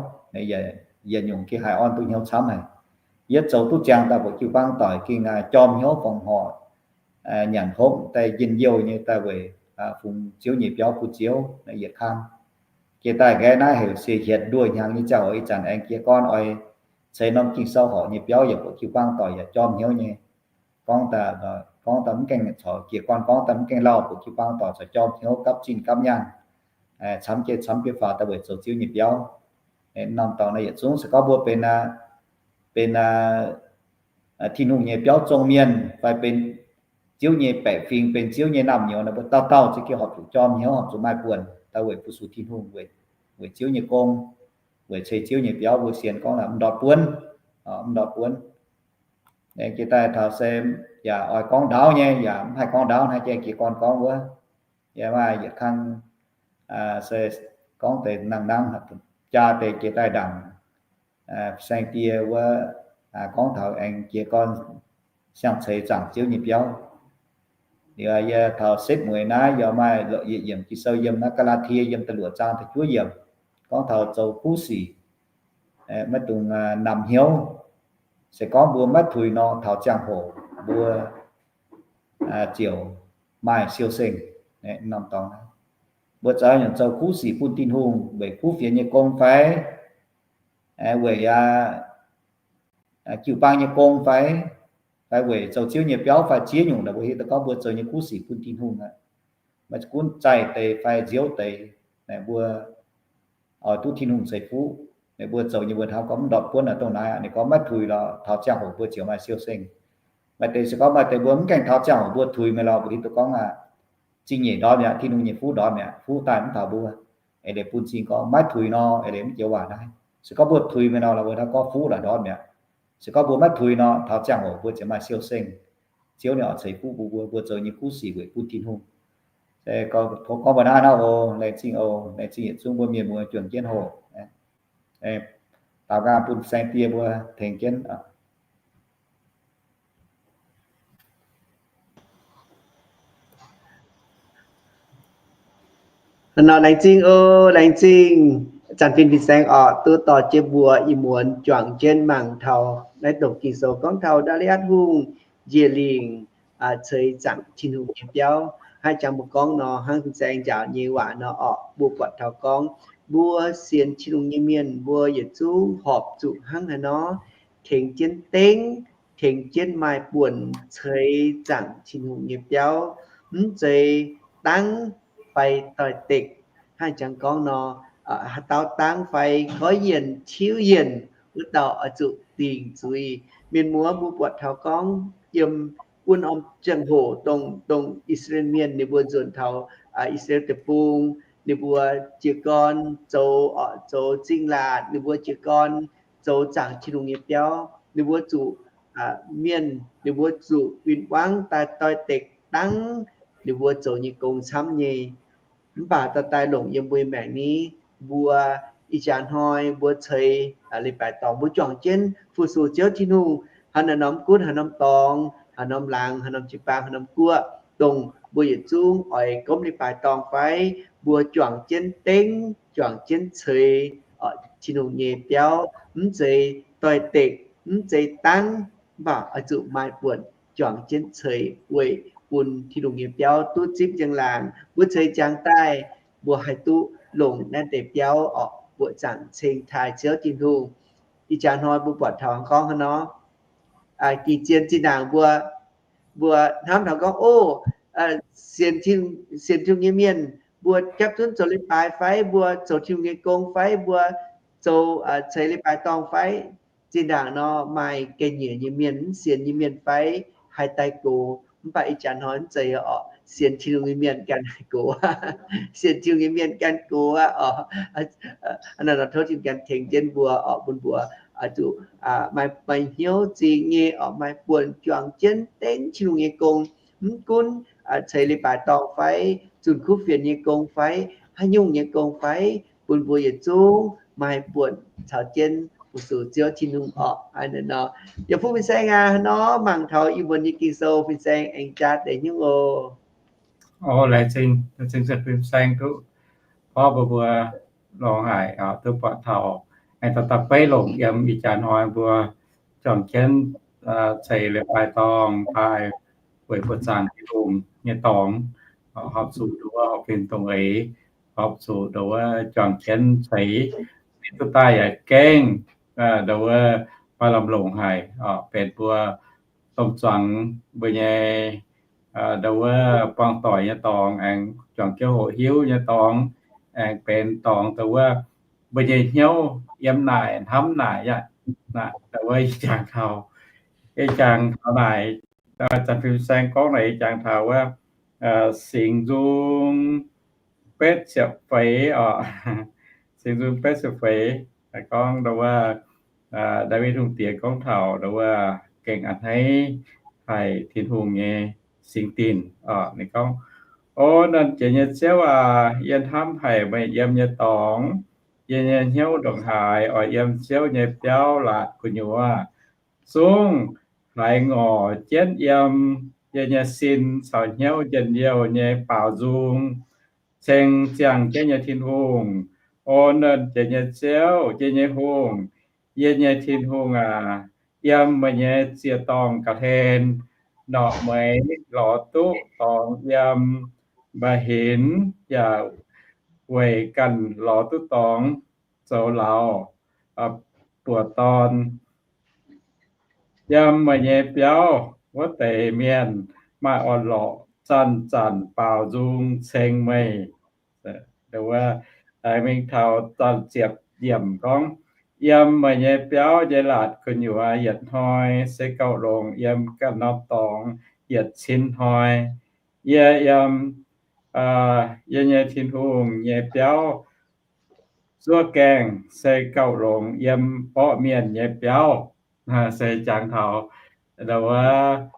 Yietc nyungc gengh haih orn duqv hnyouv camv haic. Yie zoux duqv ziangx daaih mbuoqc jiu-baang doic gengh jorm hnyouv fongc horc, nyanc hopv daaih njien-youh nyei daaih weic fungx Ziouv nyei biauv bun Ziouv. Yietc kang jiex daaih nqaeqv naaiv heuc se hietc nduoh hnyangx nyei ziangh hoc ih zanc aengx jiez gorn oix ceix norm Ging-Sou horc nyei biauv yaac mbuoqc jiu-baang doic yaac jorm hnyouv nyei. Gorngv daaih, gorngv daaih mv gaengh corc jiez gorn gorngv daaih mv gaengh lauh, mbuoqc jiu-baang doic corc jorm hnyouv gapv zinh gapv nyaanh, camv jienv camv jienv faaux daaih weic zoux Ziouv nyei biauv. Norm dorngx naaiv yietc zungv se gorngv mbuo benx, benx Tin-Hungh nyei biauv zong mienh fai benx Ziouv nyei baeqc fingx, benx Ziouv nyei naamh nyouz nor, mbuo dauh dauh za'gengh horpc zuqc jorm hnyouv, horpc zuqc maaih buonc daaih weic fu-sux Tin-Hungh, weic Ziouv nyei gong, weic ceix Ziouv nyei biauv. Mbuo sienx gorngv laaix mv ndortv buonv, mv ndortv buonv. Jiex daaih taux se yaac oix gorngv ndaauv nyei, yaac mv haih gorngv ndaauv hnangv jiex gorn gorngv wuov. Yaac maaih yietc kang se gorngv deix nangh nangv jaa deix jiex daaih ndaangc saeng-die wuov, gorngv taux aengx jiez gorn siang-ceix zaangc Ziouv nyei biauv. Liuz yie taux setv mueiz naaiv yaac maaih yietc yiemc Ging-Sou yiem naaiv Gaa^laa^tie yiem da'luoqc zaang da'juov yiemc, gorngv taux zoux kuv sic maiv dungx namx hnyouv. Se gorngv mbuo maiv tuix nor, taux ziangh hoc mbuo ziouc maaih siou-sengh. Norm dorngx mbuo zoux nyungc zoux kuv sic bun Tin-Hungh weic kuv fienx nyei gong fai weic jiu-baang nyei gong fai, fai weic zoux Ziouv nyei biauv fai ziex nyungc naaic, mbuo hiuv duqv gorngv mbuo zoux nyei kuv sic bun Tin-Hungh aqv. Maiv gunv zaih deix fai nziouv deix, mbuo oix duqv Tin-Hungh ceix fuqv. Ninh mbuo zoux nyei mbuo hnamv gorngv mv ndortv buonv naaic dongh naaiv, ninh gorngv maiv tuix lorqc, taux ziangh hoc mbuo ziouc maaih siou-sengh. Maaih deix se gorngv maaih deix mbuo mv gaengh taux ziangh hoc mbuo tuix meih lorqc, mbuo hiuv duqv gorngv aqv, zingh nyeic ndortv mi'aqv, Tin-Hungh nyei fuqv ndortv mi'aqv, fuqv daaih mv taux mbuo. Eix leiz bun cing gorngv maiv tuix nor, eix leiz mv joux waac naaiv. Se gorngv mbuo tuix meih nor, lorqc mbuo hnamv gorngv fuqv laaix ndortv mi'aqv. Se gorngv mbuo maiv tuix nor, taux ziangh hoc mbuo ziouc maaih siou-sengh. Ziouv ninh oix ceix fuqv bun mbuo, mbuo zoux nyei kuv sic weic bun Tin-Hungh. Se gorngv mbuo naaiv nor oc, laengz zingh oc, laengz zingh yietc zungv mbuo mienh muoz juangc jienv hoc. Daux gaux bun saeng-die mbuo tengx jienv. Nor laengz zingh oc, laengz zingh. Zanc fin fin-saeng oc, duqv dorh jienv mbuo ih muonz juangc jienv mangc taux naaiv dongh Ging-Sou gorngv taux Ndaa^li^atv Hungh njiec lingc ceix zaangc Tin-Hungh nyei biauv. Hnangv jangx mbuo gorngv nor, hnangv fin-saeng njaaux nyei waac nor oc, mbuo buatc taux gorngv mbuo sienx Tin-Hungh nyei mienh mbuo yietc zungv horpc zuqc hnangv haaix nor tengx jienv dengv, tengx jienv maaih buonc ceix zaangc Tin-Hungh nyei biauv, mv zeiz dangv fai doix-dekc. Hnangv jangx gorngv nor, haaix dauh dangv fai goiv yienc tiuv yienc, wuov dauh oix zuqc dingc zuiz. Mienh muoz mbuo buatc taux gorngv yiem wuov norm ziangh hoc dongh, dongh I^saa^laa^en Mienh ninh mbuo nzuonx taux I^saa^laa^en Deic-Bung, ninh mbuo jiez gorn zoux, zoux zingh laatc, ninh mbuo jiez gorn zoux zaangc Tin-Hungh nyei biauv, ninh mbuo zuqc mienh, ninh mbuo zuqc win-wangv daaih doix-dekc dangv ninh mbuo zoux nyei gong camv nyei. Mv baac dorh daaih longc yiem mbuo maengc ni, mbuo ih jaax hnoi mbuo ceix leiz-baaix dorngh, mbuo juangc jienv fu-sux Ziouv Tin-Hungh, haaix norm gunv, haaix norm dorngx, haaix norm laangz, haaix norm jiu-baang, haaix norm guoqv, dongh mbuo yietc zungv oix gomv leiz-baaix dorngh fai, mbuo juangc jienv dengv, juangc jienv ceix Tin-Hungh nyei biauv, mv zeiz doix-dekc, mv zeiz dangv, mv baac oix zuqc maaih buonc juangc jienv ceix weic bun Tin-Hungh nyei biauv duqv zipv njang-laangc. Mbuo ceix ziangx daaih, mbuo haih duqv longc naaiv deix biauv orqc, mbuoqc zaangc ceng taaih Ziouv Tin-Hungh. Ih jaax hnoi mbuo buatc taux gorngv haaix nor, ging-zien zinh ndaangc mbuo, mbuo hnamv taux gorngv, o, sienx Tin-Hungh nyei mienh mbuo gapv zunv zoux leiz-baaix fai, mbuo zoux Tin-Hungh nyei gong fai, mbuo zoux ceix leiz-baaix dorngh fai, zinh ndaangc nor maaih ga'nyiec nyei mienh, mv sienx nyei mienh fai haih daaih gox. Mv baac ih jaax hnoi mv zeiz orqc, sienx Tin-Hungh nyei mienh ganh haih gox, sienx Tin-Hungh nyei mienh ganh gox aqv orqc. Naaiv nor tov Tin-Hungh ganh tengx jienv mbuo orqc, bun mbuo zuqc maaih, maaih hnyouv zingx nyei orqc, maaih buonc juangc jienv dengv Tin-Hungh nyei gong. Mv gunv ceix leiz-baaix dorngh fai, zunh kuv fienx nyei gong fai, haaix nyungc nyei gong fai, bun mbuo yietc zungv maaih buonc caux jienv fu-sux Ziouv Tin-Hungh orqc. Aa, nor, yietc fuqv fin-saeng aac, nor mangc taux Iu-Mienh nyei Ging-Sou, fin-saeng aengx jaa deix nyungc oc. O, laengz zingh, laengz zingh fin-saeng duqv porv mbuo, mbuo longx haic duqv buatc taux aengx daaih daaih beiv longc yiem ih jaax hnoi mbuo juangc jienv ceix leiz-baaix dorngh daaih weic buoqc zaangc Tin-Hungh nyei dorngx, horpc zuqc nduov horpc fim dongh eix, horpc zuqc nduov juangc jienv ceix, duqv daaih yaac gengh nduov maaih lamh longc haic, benx mbuo domh zuangx mbuo nyei nduov buangh doic nyei dorngx, aengx juangc jienv hoqc hiuv nyei dorngx, aengx benx dorngx nduov mbuo nyei hnyouv yiem naaic hnamv naaic yaac, nduov ih jangx taux, ih jangx taux naaic, zanc fin-saeng gorngv naaic ih jangx taux wuov Singx Nzung betv ziepc feix oc. Singx Nzung betv ziepc feix gorngv nduov, Ndaawitv Hungh Diex gorngv taux nduov gengh a'hneiv haic Tin-Hungh nyei singx dinc oc. Ninh gorngv, O nernh jiex nyei Ziouv aac, yie hnamv haic meih yiem nyei dorngx. Yie nyei hnyouv ndongc haaix oix yiem Ziouv nyei biauv laatc gu'nyuoz. Zungv haiz ngorc jienv yiem, yie nyei sin caux hnyouv njien-youh nyei baaux nzung, ceng ziangh jienv nyei Tin-Hungh. O nernh jiex nyei Ziouv, yie nyei Hungh, yie nyei Tin-Hungh aac, yiem meih nyei ziec-dorngh ga'hlen norqc mueiz lorz duqv dorngx yiem, mba'hinx yaac weic ganh lorz duqv dorngx zoux lauz buoz-dorn. Yiem meih nyei biauv wuov deix mienh maaih orn-lorqc zanc-zanc baaux nzung ceng meih. Mingh taux zanc ziepc yiemc gorngv, Yiem meih nyei biauv nyei laatc gu'nyuoz yietc hnoi se gauh longx yiem ganh norm dorngx yietc cin hnoi. Yie yiem yie nyei Tin-Hungh nyei biauv zuov gaengh se gauh longx yiem borqv mienh nyei biauv. Se jangx taux nduov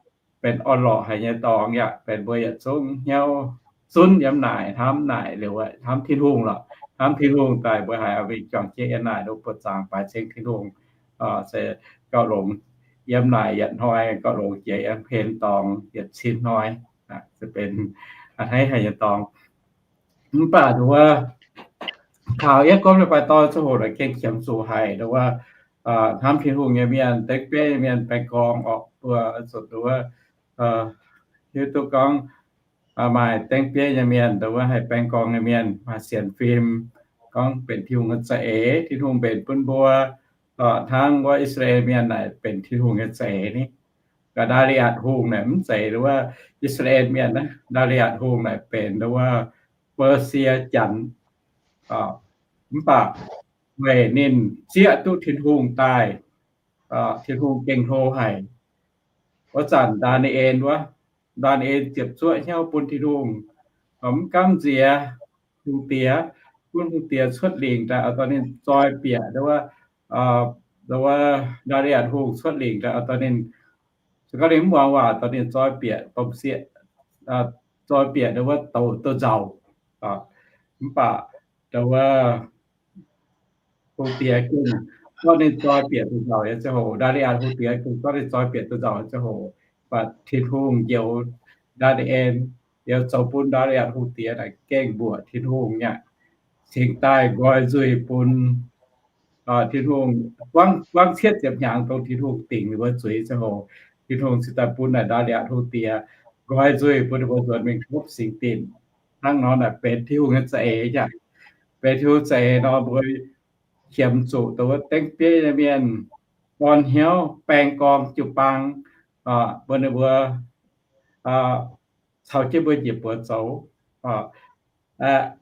benx orn-lorqc haic nyei dorngx yaac benx mbuo yietc zungv hnyouv zunv yiem naaic, hnamv naaic liuz, hnamv Tin-Hungh lorqc. Hnamv Tin-Hungh daaih mbuo haiz mingh juangc jienv yiem naaic nduov buoz-zaangc baaix ceng Tin-Hungh, se gauh longx yiem naaic yietc hnoi, gauh longx jiex yiem hlen dorngx yietc cin hnoi. Se benx a'hneiv haic nyei dorngx. Mv baac nduov taux yie gorngv leiz-baaix dorngh ziangh hoc naaic gengh qiemx zuqc haic nduov, hnamv Tin-Hungh nyei mienh, dengv bieiv nyei mienh baeng gorngv orqc, mbuo zuqc nduov hiuv duqv gorngv maaih dengv bieiv nyei mienh, nduov haih baeng gorngv nyei mienh, maaih sienx fim gorngv benx Tin-Hungh nyei za'eix. Tin-Hungh mbenc bun mbuo hnangv wuov I^saa^laa^en Mienh naaic benx Tin-Hungh nyei za'eix ni. Ga'ndaa^li^atc Hungh naaic mv zeiz nduov I^saa^laa^en Mienh, Ndaa^li^atc Hungh naaic benx nduov Baasie Janx. Mv baac weic ninh zieqv duqv Tin-Hungh daaih, Tin-Hungh gengh hlo haic. Wuov zanc Ndaa^ni^en wuov, Ndaa^ni^en ziepc zuoqv hnyouv bun Tin-Hungh, mv gamv nziex hungh diex, bun hungh diex cuotv lingc daaih oix dorh ninh zoi bieqc nduov, nduov Ndaa^li^atc Hungh cuotv lingc daaih oix dorh ninh, se gorngv ninh mv muangx waac dorh ninh zoi bieqc domh sieqv, zoi bieqc nduov douz, douz nzauc. Mv baac nduov hungh diex gengh zorqv ninh zoi bieqc douz nzauc nyei ziangh hoc, Ndaa^li^atc hungh diex gengh zorqv ninh zoi bieqc douz nzauc nyei ziangh hoc, mv baac Tin-Hungh njoux Ndaa^ni^en, liuz zoux bun Ndaa^li^atc hungh diex naaic gengh mbuoqc Tin-Hungh nyei, cingx daaih nqoi nzuih bun Tin-Hungh. Buangv cietv ziepc hnyangx dongh Tin-Hungh dingc ninh mbuo zuiz ziangh hoc, Tin-Hungh cingx daaih bun naaic Ndaa^li^atc hungh diex nqoi nzuih bun ninh mbuo nzuonx mingh hopv singx dinc. Hnangv nor naaic benx Tin-Hungh nyei za'eix aqv. Benx Tin-Hungh za'eix nor mbuo qiemx zuqc dongh wuov dengv bieiv nyei mienh orn hnyouv baeng gorngv jiu-baang, bun ninh mbuo caux jienv mbuo njiec buoz zoux,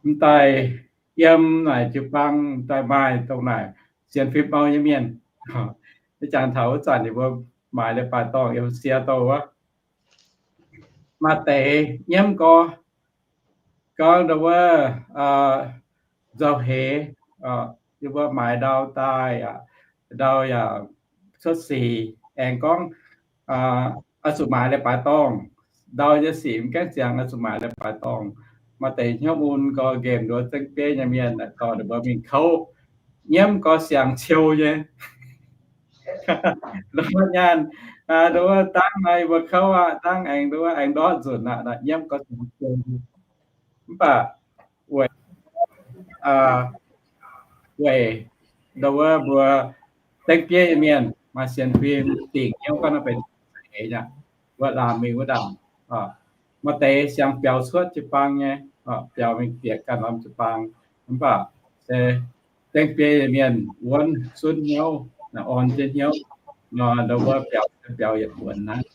m'daaih yiem naaic jiu-baang m'daaih maaih dongh naaic sienx fim mau nyei mienh. Jangx taux wuov zanc ninh mbuo maaiz leiz-baaix dorngh yiem sie douh wuov, maaih deix nyiemv gorx gorngv ndau wuov nzauh heix, yie mbuo maaiz ndau daaih, ndau yaac cuotv sic, aengx gorngv oix zuqc maaiz leiz-baaix dorngh. Ndau nyei sic mv gaengh ziangx oix zuqc maaiz leiz-baaix dorngh. Maaih deix hnyouv mun gorx nqemh nduov zengv bieiv nyei mienh, dorh ninh mbuo mingh kouv, nyiemv gorx siangx ciou nyei. Nduov nyaanh, nduov dangv naaiv mbuo kouv aqv, dangv aengx nduov aengx ndortv nzunc aqv, nyiemv gorx siangx ciou. Mv baac weic, weic nduov mbuo zengv bieiv nyei mienh maaih sienx fim dingc hnyouv gorngv naaiv benx za'eix aqv, wuov laanh mingh wuov ndaangc. Maaih deix siangx biaux cuotv jiu-baang nyei, biaux mingh bieqc ganh norm jiu-baang, mv baac se zengv bieiv nyei mienh wuonv zunv hnyouv, orn jienv hnyouv nor, nduov mbuo biaux, biaux yietc wuonx naaiv,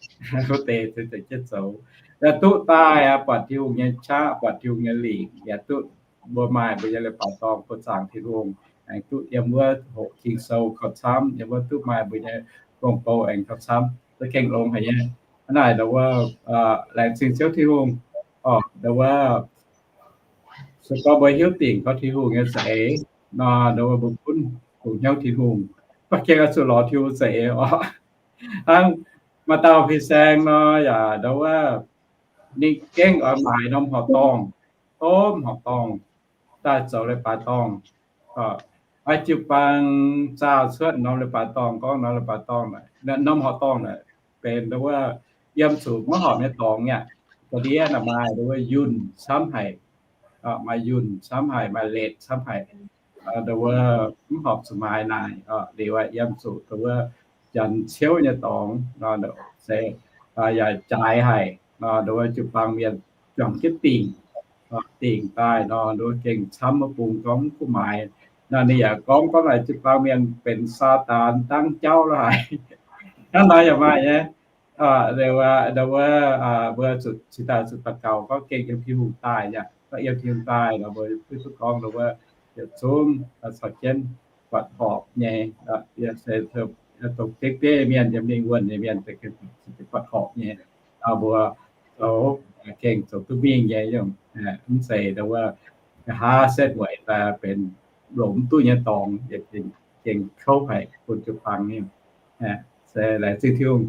wuov deix se deix jienv zoux. Yaac duqv daaih aqv, buatc Tin-Hungh nyei qaqv, buatc Tin-Hungh nyei lingc, yaac duqv mbuo maaih mbuo nyei leiz-baaix dorngh bun zaangc Tin-Hungh, aengx duqv yiem wuov hoqc Ging-Sou gauh camv, yiem wuov duqv maaih mbuo nyei gong-bou aengx gauh camv, za'gengh longx haic nyei. Hnangv naaic nduov wuov, laengz zingh Ziouv Tin-Hungh, orqc, nduov wuov se gorngv mbuo hiuv dingc gorngv Tin-Hungh nyei za'eix nor, nduov wuov mbuo gunv dongh hnyouv Tin-Hungh, mv baac gengh oix zuqc lorz Tin-Hungh za'eix orqc. Hnangv maaih dauh fin-saeng nor yaac nduov wuov ninh gengh oix maaiz norm horqc dorngh, tov horqc dorngh daaih zoux leiz-baaix dorngh. Aa, jiu-baang zaah cuotv norm leiz-baaix dorngh, gorngv norm leiz-baaix dorngh, norm horqc dorngh naaic benx nduov wuov yiem zuqc maiv horpc nyei dorngx aqv. Ga'ndiev naaic maaih nduov wuov yunh camv haic, maaih yunh camv haic, maaih letc camv haic, nduov wuov mv horpc zuqc maaiz naaic. Liuz aqv, yiem zuqc nduov wuov janx ciouv nyei dorngx nor, se yaac jaaix haic nor, nduov wuov jiu-baang mienh juangc jienv dingc, dingc daaih nor, nduov wuov gengh camv wuov bung gorngv mv kuv maaiz. Nor ninh yaac gorngv, gorngv naaic jiu-baang mienh benx Saadaan dangv jauv lorqc haic. Hnangv nor yaac maaih nyei. Nduov wuov, mbuo zuqc cingx daaih zuqc daux gaux gorngv gengh yiem Tin-Hungh daaih aqv, gorngv yiem Tin-Hungh daaih nor, mbuo duqv gorngv nduov wuov yietc zungv caux jienv buatc horpc nyei, se dongh bieiv bieiv mienh, yiem mingh wuonh nyei mienh, buatc horpc nyei, mbuo zoux gengh zoux duqv mingh nyei. Mv zeiz nduov wuov nqa'haav setv mueic daaih benx longc mv duqv nyei dorngx, gengh kouv haic bun jiu-baang mienh. Se laengz zingh Tin-Hungh.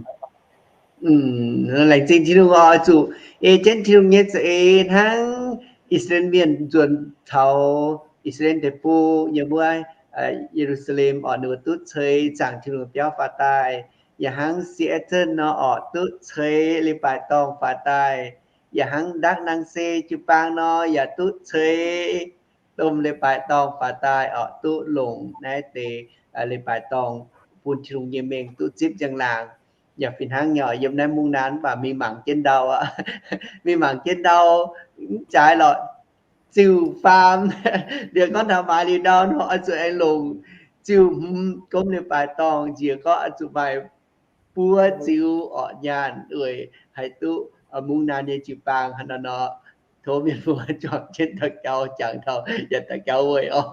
Laengz zingh Tin-Hungh oix zuqc ei jienv Tin-Hungh nyei za'eix hnangv I^saa^laa^en Mienh nzuonx taux I^saa^laa^en Deic-Bung yiem wuov Ye^lu^saa^lem orqc, ninh mbuo duqv ceix zaangc Tin-Hungh biauv faaux daaih. Yaac hnangv Seattle nor orqc, duqv ceix leiz-baaix dorngh faaux daaih. Yaac hnangv Dark Nang se jiu-baang nor yaac duqv ceix domh leiz-baaix dorngh faaux daaih orqc, duqv longc naaiv deix leiz-baaix dorngh bun Tin-Hungh nyei mengh duqv zipv njang-laangc. Yaac fih hnangv nyei, yiem naaiv mungv naaiv mv baac mingh mangc jienv ndau aqv. Mingh mangc jienv ndau mv jaaix lorqc, ziux faam. Liuz gorngv taux maaiz liuz ndau nor oix zuqc aengx longc ziux hmz gomv leiz-baaix dorngh njiec gorngv oix zuqc maaih buo ziux orqc nyaanh weic haih duqv mungv naaiv nyei jiu-baang hnangv nor nor. Tov mienh muoz juangc jienv daux gaux, jangx taux yaac daux gaux weic oc.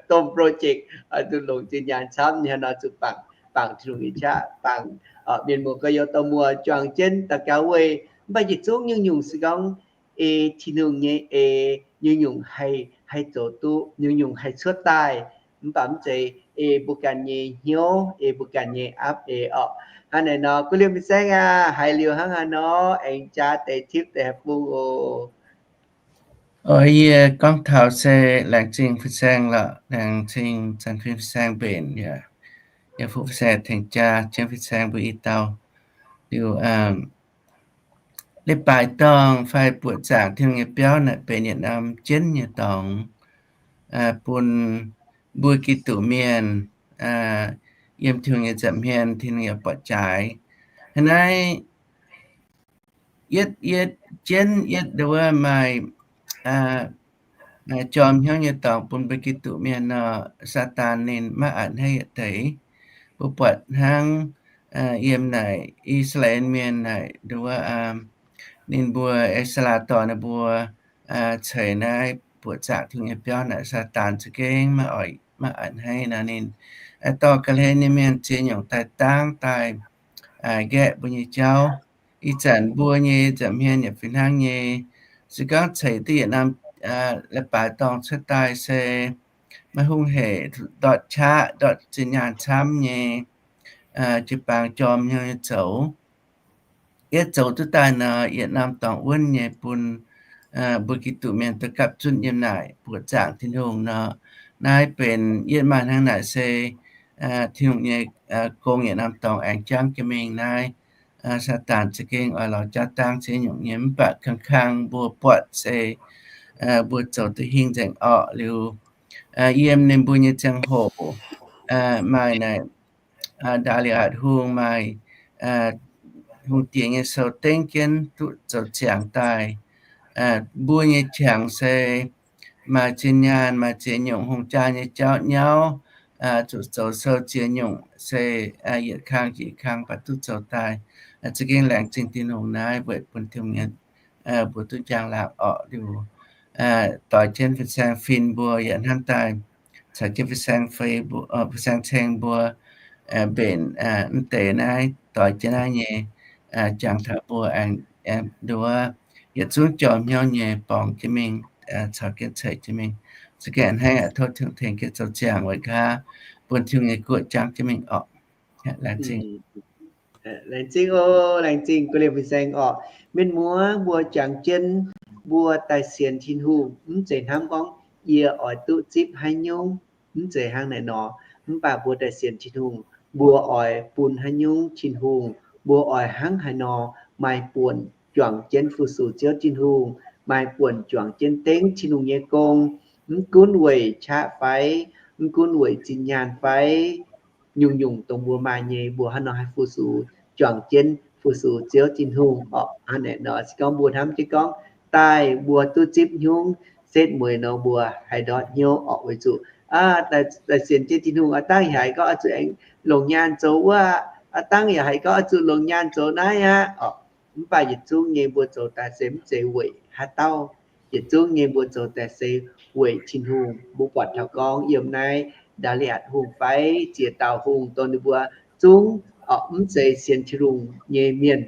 Domh project oix zuqc longc zinh nyaanh camv nyei hnangv nor zuqc bangc, bangc Tin-Hungh nyei qaqv, bangc mienh muoz gorx-youz dorh muoz juangc jienv daux gaux weic. Mv baac yietc zungv nyungc-nyungc se gorngv ei Tin-Hungh nyei eix, nyungc-nyungc haih, haih zoux duqv, nyungc-nyungc haih cuotv daaih. Mv baac mv zeiz ei mbuo ganh nyei hnyouv, ei mbuo ganh nyei aapv eix orqc. Hnangv naaic nor, guv liemh fin-saeng aac, haiz liuz hnangv haaix nor aengx jaa deix tipv deix haaix bung oc. Oc, yie gorngv taux se laengz zingh fin-saeng lorqc, laengz zingh Zanc Fim fin-saeng mbenc yaac, yaac fu fin-saeng tengx jaa jienv fin-saeng mbuo i dauh. Liuz, leiz-baaix dorngh fai buoqc zaangc Tin-Hungh nyei biauv naaic benx yietc norm jienv nyei dorngx bun mbuo Giduc mienh yiem Tin-Hungh nyei nza'hmien, Tin-Hungh yaac buatc jaaix. Hnangv naaiv yietv, yietv jienv yietv nduov maaih jorm hnyouv nyei dorngx bun mbuo Giduc mienh nor, Saadaan ninh maiv a'hneiv yietc deix. Mbuo buatc hnangv yiem naaic I^saa^laa^en Mienh naaic nduov, ninh mbuo Ezaa dorh ninh mbuo ceix naaiv buoqc zaangc Tin-Hungh nyei biauv naaic, Saadaan za'gengh maiv oix, maiv a'hneiv nor ninh dorh ga'hlen nyei mienh ziex nyungc daaih dangv daaih nqaeqv mbuo nyei jauv. Ih zanc mbuo nyei nza'hmien yaac fih hnangv nyei. Se gorngv ceix duqv yietc norm leiz-baaix dorngh cuotv daaih se maiv hungh hec, ndortv qaqv, ndortv zinh nyaanh camv nyei, jiu-baang jorm hnyouv nyei zoux. Yietv zoux duqv daaih nor, yietc norm dorngx wuonv nyei bun mbuo Giduc mienh duqv gapv zunv yiem naaic buoqc zaangc Tin-Hungh nor. Naaiv benx yietv maaih hnangv naaic se Tin-Hungh nyei gong yietc norm dorngx aengx jangv jienv mingh naaiv. Saadaan za'gengh oix lorz jauv dangv ziex nyungc nyei, mv baac kang-kang mbuo buatc se mbuo zoux duqv hingh nzengc orqc. Liuz yiem ninh mbuo nyei ziangh hoc maaih naaic Ndaa^li^atc Hungh, maaih hungh diex nyei sou dengv jienv duqv zoux ziangx daaih. Mbuo nyei qangx se maaih zinh nyaanh, maaih ziex nyungc hungh jaa nyei jauv nyauv, zuqc zoux sou ziex nyungc se yietc kang yietc kang baac duqv zoux daaih. Za'gengh laengz zingh Tin-Hungh naaiv weic bun Tin-Hungh nyei mbuo duqv njang-laangc orqc. Liuz doix jienv fin-saeng fin mbuo yaac hnamv daaih caux jienv fin-saeng ceng mbuo mbenc mv deix naaiv doix jienv naaiv nyei jangx taux mbuo aengx nduov yietc zungv jorm hnyouv nyei borngz jienv mingh, caux jienv ceix jienv mingh. Za'gengh a'hneiv tov Tin-Hungh tengx jienv zoux ziangx weic nqa'haav bun Tin-Hungh nyei guoqv jangv jienv mingh orqc. Laengz zingh. Laengz zingh oc, laengz zingh guei liemh fin-saeng orqc. Mienh muoz mbuo jangx jienv, mbuo daaih sienx Tin-Hungh mv zeiz hnamv gorngv yie oix duqv zipv haaix nyungc, mv zeiz hnangv naaic nor. Mv baac mbuo daaih sienx Tin-Hungh, mbuo oix bun haaix nyungc Tin-Hungh, mbuo oix hnangv haaix nor maaih buonc juangc jienv fu-sux Ziouv Tin-Hungh, maaih buonc juangc jienv dengv Tin-Hungh nyei gong, mv gunv weic qaqv fai, mv gunv weic zinh nyaanh fai, nyungc-nyungc dongh mbuo maaih nyei, mbuo haaix nor haih fu-sux juangc jienv fu-sux Ziouv Tin-Hungh orqc. Hnangv naaic nor se gorngv mbuo hnamv jienv gorngv daaih mbuo duqv zipv haaix nyungc setv mueiz nor mbuo haih ndortv hnyouv orqc. Weic zuqc daaih sienx jienv Tin-Hungh aqv dangv yaac haiz gorngv oix zuqc aengx longc nyaanh zoux wuov, aqv dangv yaac haiz gorngv oix zuqc longc nyaanh zoux naaiv aqv orqc. Mv baac yietc zungv nyei mbuo zoux daaih se mv zeiz weic haaix dauh. Yietc zungv nyei mbuo zoux daaih se weic Tin-Hungh. Mbuo buatc taux gorngv yiem naaiv Ndaa^li^atc Hungh fai ziex dauh hungh dongh ninh mbuo zungv orqc mv zeiz sienx Tin-Hungh nyei mienh,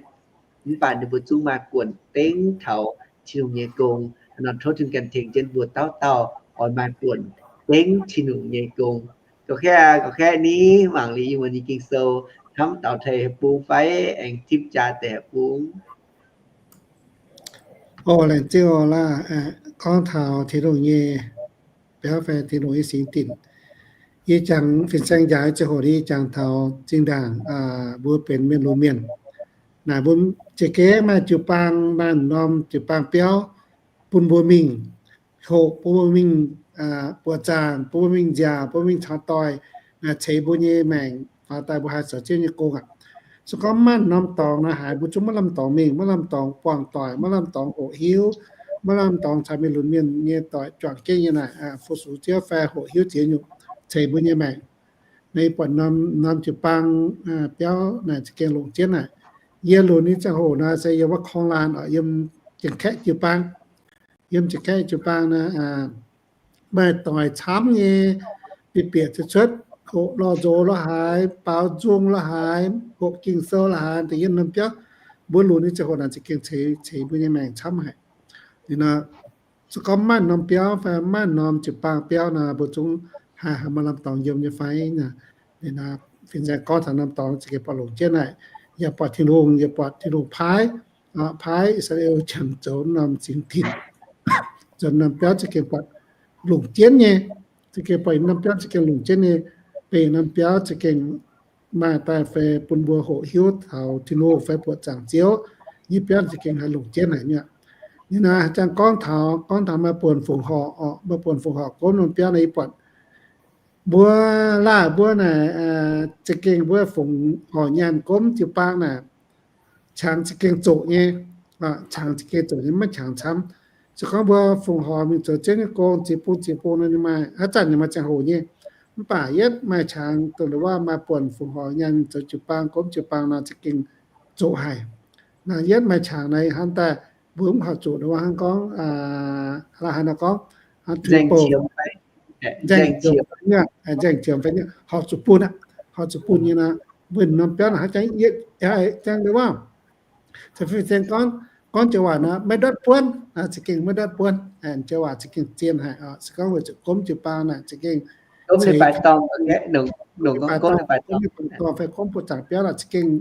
mv baac ninh mbuo zungv maaih buonc dengv taux Tin-Hungh nyei gong. Nor tov Tin-Hungh ganh tengx jienv mbuo dauh dauh oix maaih buonc dengv Tin-Hungh nyei gong. Gauh kaeqv, gauh kaeqv ni, mangc liuz yie mbuo nyei Ging-Sou hnamv daux taux haaix bung fai aengx tipv jaax deix haaix bung. Orqc, laengz zingh orqc laac. Gorngv taux Tin-Hungh nyei biauv fai Tin-Hungh nyei singx dinc, yie jangx fin-saeng njaaux ziangh hoc yie jangx taux zinh ndaangc mbuo benx mienh lunx mienh naaic, mbuo za'gengh maaih jiu-baang, maaih norm jiu-baang biauv bun mbuo mingh hoqc, bun mbuo mingh buoqc zaangc, bun mbuo mingh nziaauc, bun mbuo mingh caux doix, ceix mbuo nyei maengc faaux daaih mbuo haih zoux Ziouv nyei gong aqv. Se gorngv maaih norm dorngx naaic haiz, mbuo zungv maiv lamh dorngx mingh, maiv lamh dorngx buangh doic, maiv lamh dorngx hoqc hiuv, maiv lamh dorngx caux mienh lunx mienh nyei doic juangc jienv nyei naaic, fu-sux Ziouv fai hoqc hiuv ziex nyungc ceix mbuo nyei maengc. Naaiv yie buatc norm jiu-baang biauv naaic za'gengh longc jienv naaic. Yie lunx nyei ziangh hoc naaic se yiem wuov korng laanh orqc, yiem Janx-Kaeqv jiu-baang. Yiem Janx-Kaeqv jiu-baang naaic, maaih doic camv nyei, bieqc bieqc cuotv cuotv, hoqc lorh nzox lorh haaix, baaux nzung lorh haaix, hoqc Ging-Sou lorh haaix, da'yietv norm biauv. Mbuo lunx nyei ziangh hoc naaic za'gengh ceix, ceix mbuo nyei maengc camv haic. Ninh nor, se gorngv maaih norm biauv fai maaih norm jiu-baang biauv nor, mbuo zungv haih, haih maaih lamh dorngx yiem nyei fai? Ninh nor, fin-saeng gorngv taux norm dorngx za'gengh buatc longc jienv naaic, yaac buatc Tin-Hungh, yaac buatc Tin-Hungh paaiv, paaiv I^saa^laa^en Janx zoux norm singx dinc, zoux norm biauv za'gengh buatc longc jienv nyei, za'gengh buatc norm biauv za'gengh longc jienv nyei, benx norm biauv za'gengh maaih daaih fai bun mbuo hoqc hiuv taux Tin-Hungh fai buoqc zaangc Ziouv nyei biauv za'gengh haih longc jienv haic mi'aqv. Ninh naaic jangx gorngv taux, gorngv taux maaih buonc fongc horc orqc, maaih buonc fongc horc gomv norm biauv naaic yie buatc mbuo, laaih mbuo naaic za'gengh mbuo fongc horc nyaanh gomv jiu-baang naaic, qangx za'gengh zoqc nyei, qangx za'gengh zoqc nyei, maiv qangx camv. Se gorngv mbuo fongc horc mingh zoux Ziouv nyei gong, ziex bung ziex bung nor, ninh maaih haaix zanc ninh maaih ziangh hoc nyei. Mv baac yietv maaih qangx dongh wuov maaih buonc fongc horc nyaanh mingh zoux jiu-baang, gomv jiu-baang nor za'gengh zoqc haic. Naaiv yietv maaih qangx naaic hnangv daaih mbuo mv horpc zuqc wuov hnangv gorngv, laaih haaix nor gorngv, hnangv tuix bouh, nzaeng qiemx fai, nzaeng qiemx fai, horpc zuqc bunh aqv, horpc zuqc bunh nyei nor, mbuo norm biauv naaic hnangv jangx, jangx deix waac. Caux fin-saeng gorngv, gorngv joux waac nor maiv ndortv buonv, za'gengh maiv ndortv buonv, joux waac za'gengh zien haic. Se gorngv weic zuqc gomv jiu-baang naaic za'gengh gomv baaic dorngh fai gomv buoqc zaangc biauv naaic za'gengh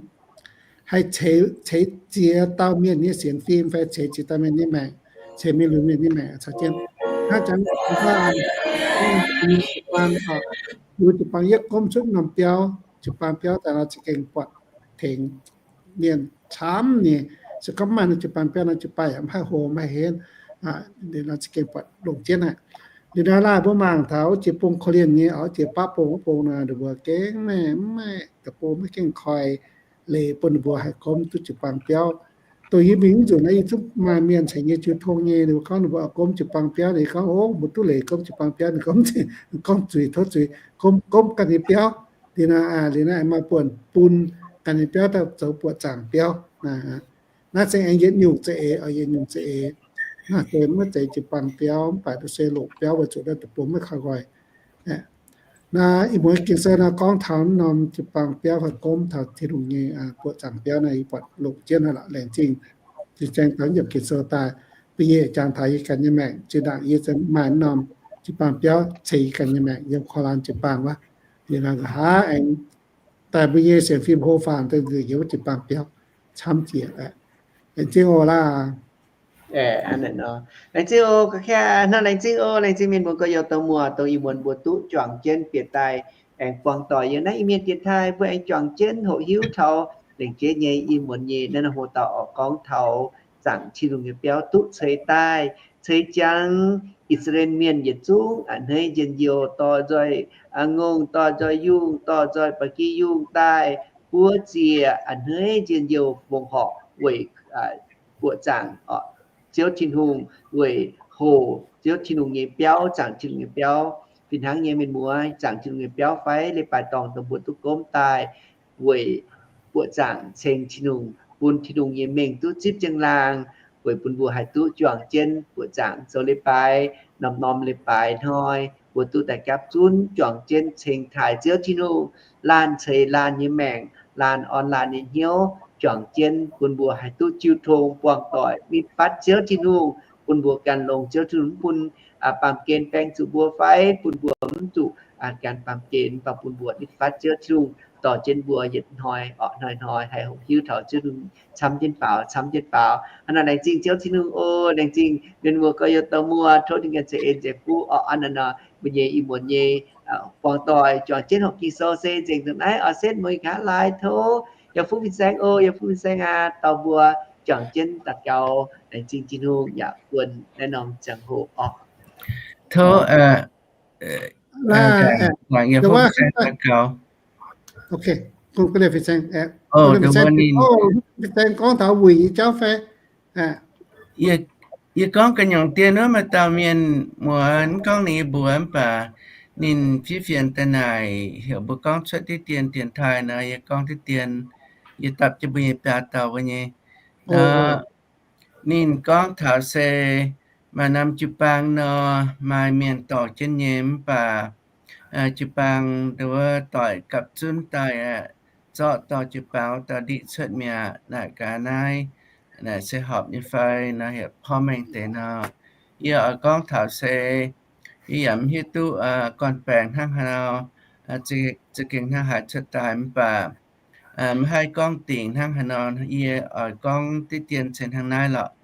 haih ceix, ceix ziex dauh mienh nyei sienx fim fai ceix ziex dauh mienh nyei maengc. ceix mingh lunx mienh nyei maengc caux jienv. Hnangv jangx jiu-baang, jiu-baang yietv gomv cuotv norm biauv, jiu-baang biauv daaih nor za'gengh buatc tengx mienh camv nyei. Se gorngv maaih nor jiu-baang biauv nor jiu-baang yaac mv haih hlo mv haih henv, nor za'gengh buatc longc jienv aqv. Liuz naaiv laanh mbuo mangc taux wuov jiex bung korv-lienh nyei, wuov jiex baav bung wuov bung nor, ninh mbuo gengh maiv, maiv, deic-bung maiv gengh koi leiz bun ninh mbuo haih gomv duqv jiu-baang biauv. Dongh yie mingh wuov nzunc naaiv, yie zungv maaih mienh caux yie jiu tong nyei, ninh mbuo gorngv ninh mbuo oix gomv jiu-baang biauv, ninh gorngv, Ov, mbuo duqv leiz gomv jiu-baang biauv. Ninh gorngv, gorngv zuiz, tov zuiz, gomv, gomv ganh nyei biauv. Liuz naaiv, liuz naaiv maaih buonc bun ganh nyei biauv daaih zoux buoqc zaangc biauv. Naaiv se aengx yietc nyungc za'eix, yietc nyungc za'eix. Naaiv se maiv zeiz jiu-baang biauv, mv baac se longc biauv weic zuqc naaiv deic-bung maiv koi nqoi. Naaiv ih muonz Ging-Sou naaiv gorngv taux norm jiu-baang biauv fai gomv taux Tin-Hungh nyei buoqc zaangc biauv naaiv, yie buatc longc jienv haic lorqc. Laengz zingh fin-saeng taux yiemc Ging-Sou daaih, bun yie jangx taux yie ganh nyei maengc. Zinh ndaangc yie maaih norm jiu-baang biauv ceix yie ganh nyei maengc yiem korv-laanh jiu-baang wuov, yie nqa'haav aengx daaih mbuo nyei sienx fim hlo faanh daaih nzengc yiem wuov jiu-baang biauv camv jiex. Laengz zingh oc laah. Laengz zingh oc, hnangv laengz zingh oc, laengz zingh mienh muoz gorx-youz dorh muoz, dongh ih muonz mbuo duqv juangc jienv bieqc daaih aengx buangh doic yiem naaiv Iu-Mienh dienx taaih, mbuo aengx juangc jienv hoqc hiuv taux lengc jeiv nyei ih muonz nyei naaiv norm hoc dauh oix gorngv taux zaangc Tin-Hungh nyei biauv duqv ceix daaih, ceix jangx I^saa^laa^en Mienh yietc zungv a'hneiv njien-youh, dorh nzoih ngongh, dorh nzoih yungh, dorh nzoih ba'gi yungh daaih buov ziec a'hneiv njien-youh fongc horc weic buoqc zaangc Ziouv Tin-Hungh, weic hoqc Ziouv Tin-Hungh nyei biauv, zaangc Tin-Hungh nyei biauv. Fih hnangv nyei mienh muoz, zaangc Tin-Hungh nyei biauv fai leiz-baaix dorngh dongh mbuo duqv gomv daaih weic buoqc zaangc ceng Tin-Hungh, bun Tin-Hungh nyei mengh duqv zipv ziangh laangh, weic bun mbuo haih duqv juangc jienv buoqc zaangc zoux leiz-baaix. Norm-norm leiz-baaix hnoi mbuo duqv daaih gapv zunv juangc jienv ceng taaih Ziouv Tin-Hungh, laanh ceix laanh nyei maengc, laanh orn laanh nyei hnyouv juangc jienv bun mbuo haih duqv jiu tong buangh doic nitv fatv Ziouv Tin-Hungh, bun mbuo gan longx Ziouv Tin-Hungh mv bun baamh gen baeng zuqc mbuo fai bun mbuo mv zuqc gan baamh gen, mv baac bun mbuo nitv fatv Ziouv Tin-Hungh dorh jienv mbuo yietc hnoi orqc hnoi-hnoi haih hoqc hiuv taux Ziouv Tin-Hungh camv jienv faaux, camv jienv faaux. Hnangv naaic laengz zingh Ziouv Tin-Hungh oc. Laengz zingh mienh muoz gorx-youz dorh muoz, tov ninh ganh ceix en ceix fuqv orqc. Hnangv naaic nor mbuo nyei ih muonz nyei buangh doic juangc jienv hoqc Ging-Sou se nzengc dongh naaiv oc. Setv mueiz nqa'haav laaix tov yaac fuqv fin-saeng oc, yaac fuqv fin-saeng aac, dorh mbuo juangc jienv daux gaux laengz zingh Tin-Hungh yaac guon naaiv norm ziangh hoc orqc. Tov fin-saeng daux gaux. Fin-saeng gorngv taux wuic nyei jauv fai? Yie gorngv ga'nyungc dien wuov maaih dauh mienh muoz, mv gorngv ninh nyei mbuox mv baac ninh fiev fienx daaih naaic heuc mbuo gorngv cuotv diqv dien dienx taaih nor, yie gorngv diqv dien, yie dapv jienv mbuo nyei biaa dauh wuov nyei. Ninh gorngv taux se maaih norm jiu-baang nor, maaih mienh dorh jienv nyei mv baac jiu-baang nduov doic gapv zunv daaih aeqv, zorqv dorh jiu-baang wuov dauh ndiqv cuotv mi'aqv. Naaic gaax naaiv, naaic se horpc nyei fai nor, heuc porv mengh deix nor. Yie oix gorngv taux se yie yaac mv hiuv duqv gorn-baengx hnangv haaix nor, za'gengh hnangv haaix cuotv daaih mv baac mv haih gorngv dingc hnangv haaix nor. Yie oix gorngv diqv dien se hnangv naaiv lorqc.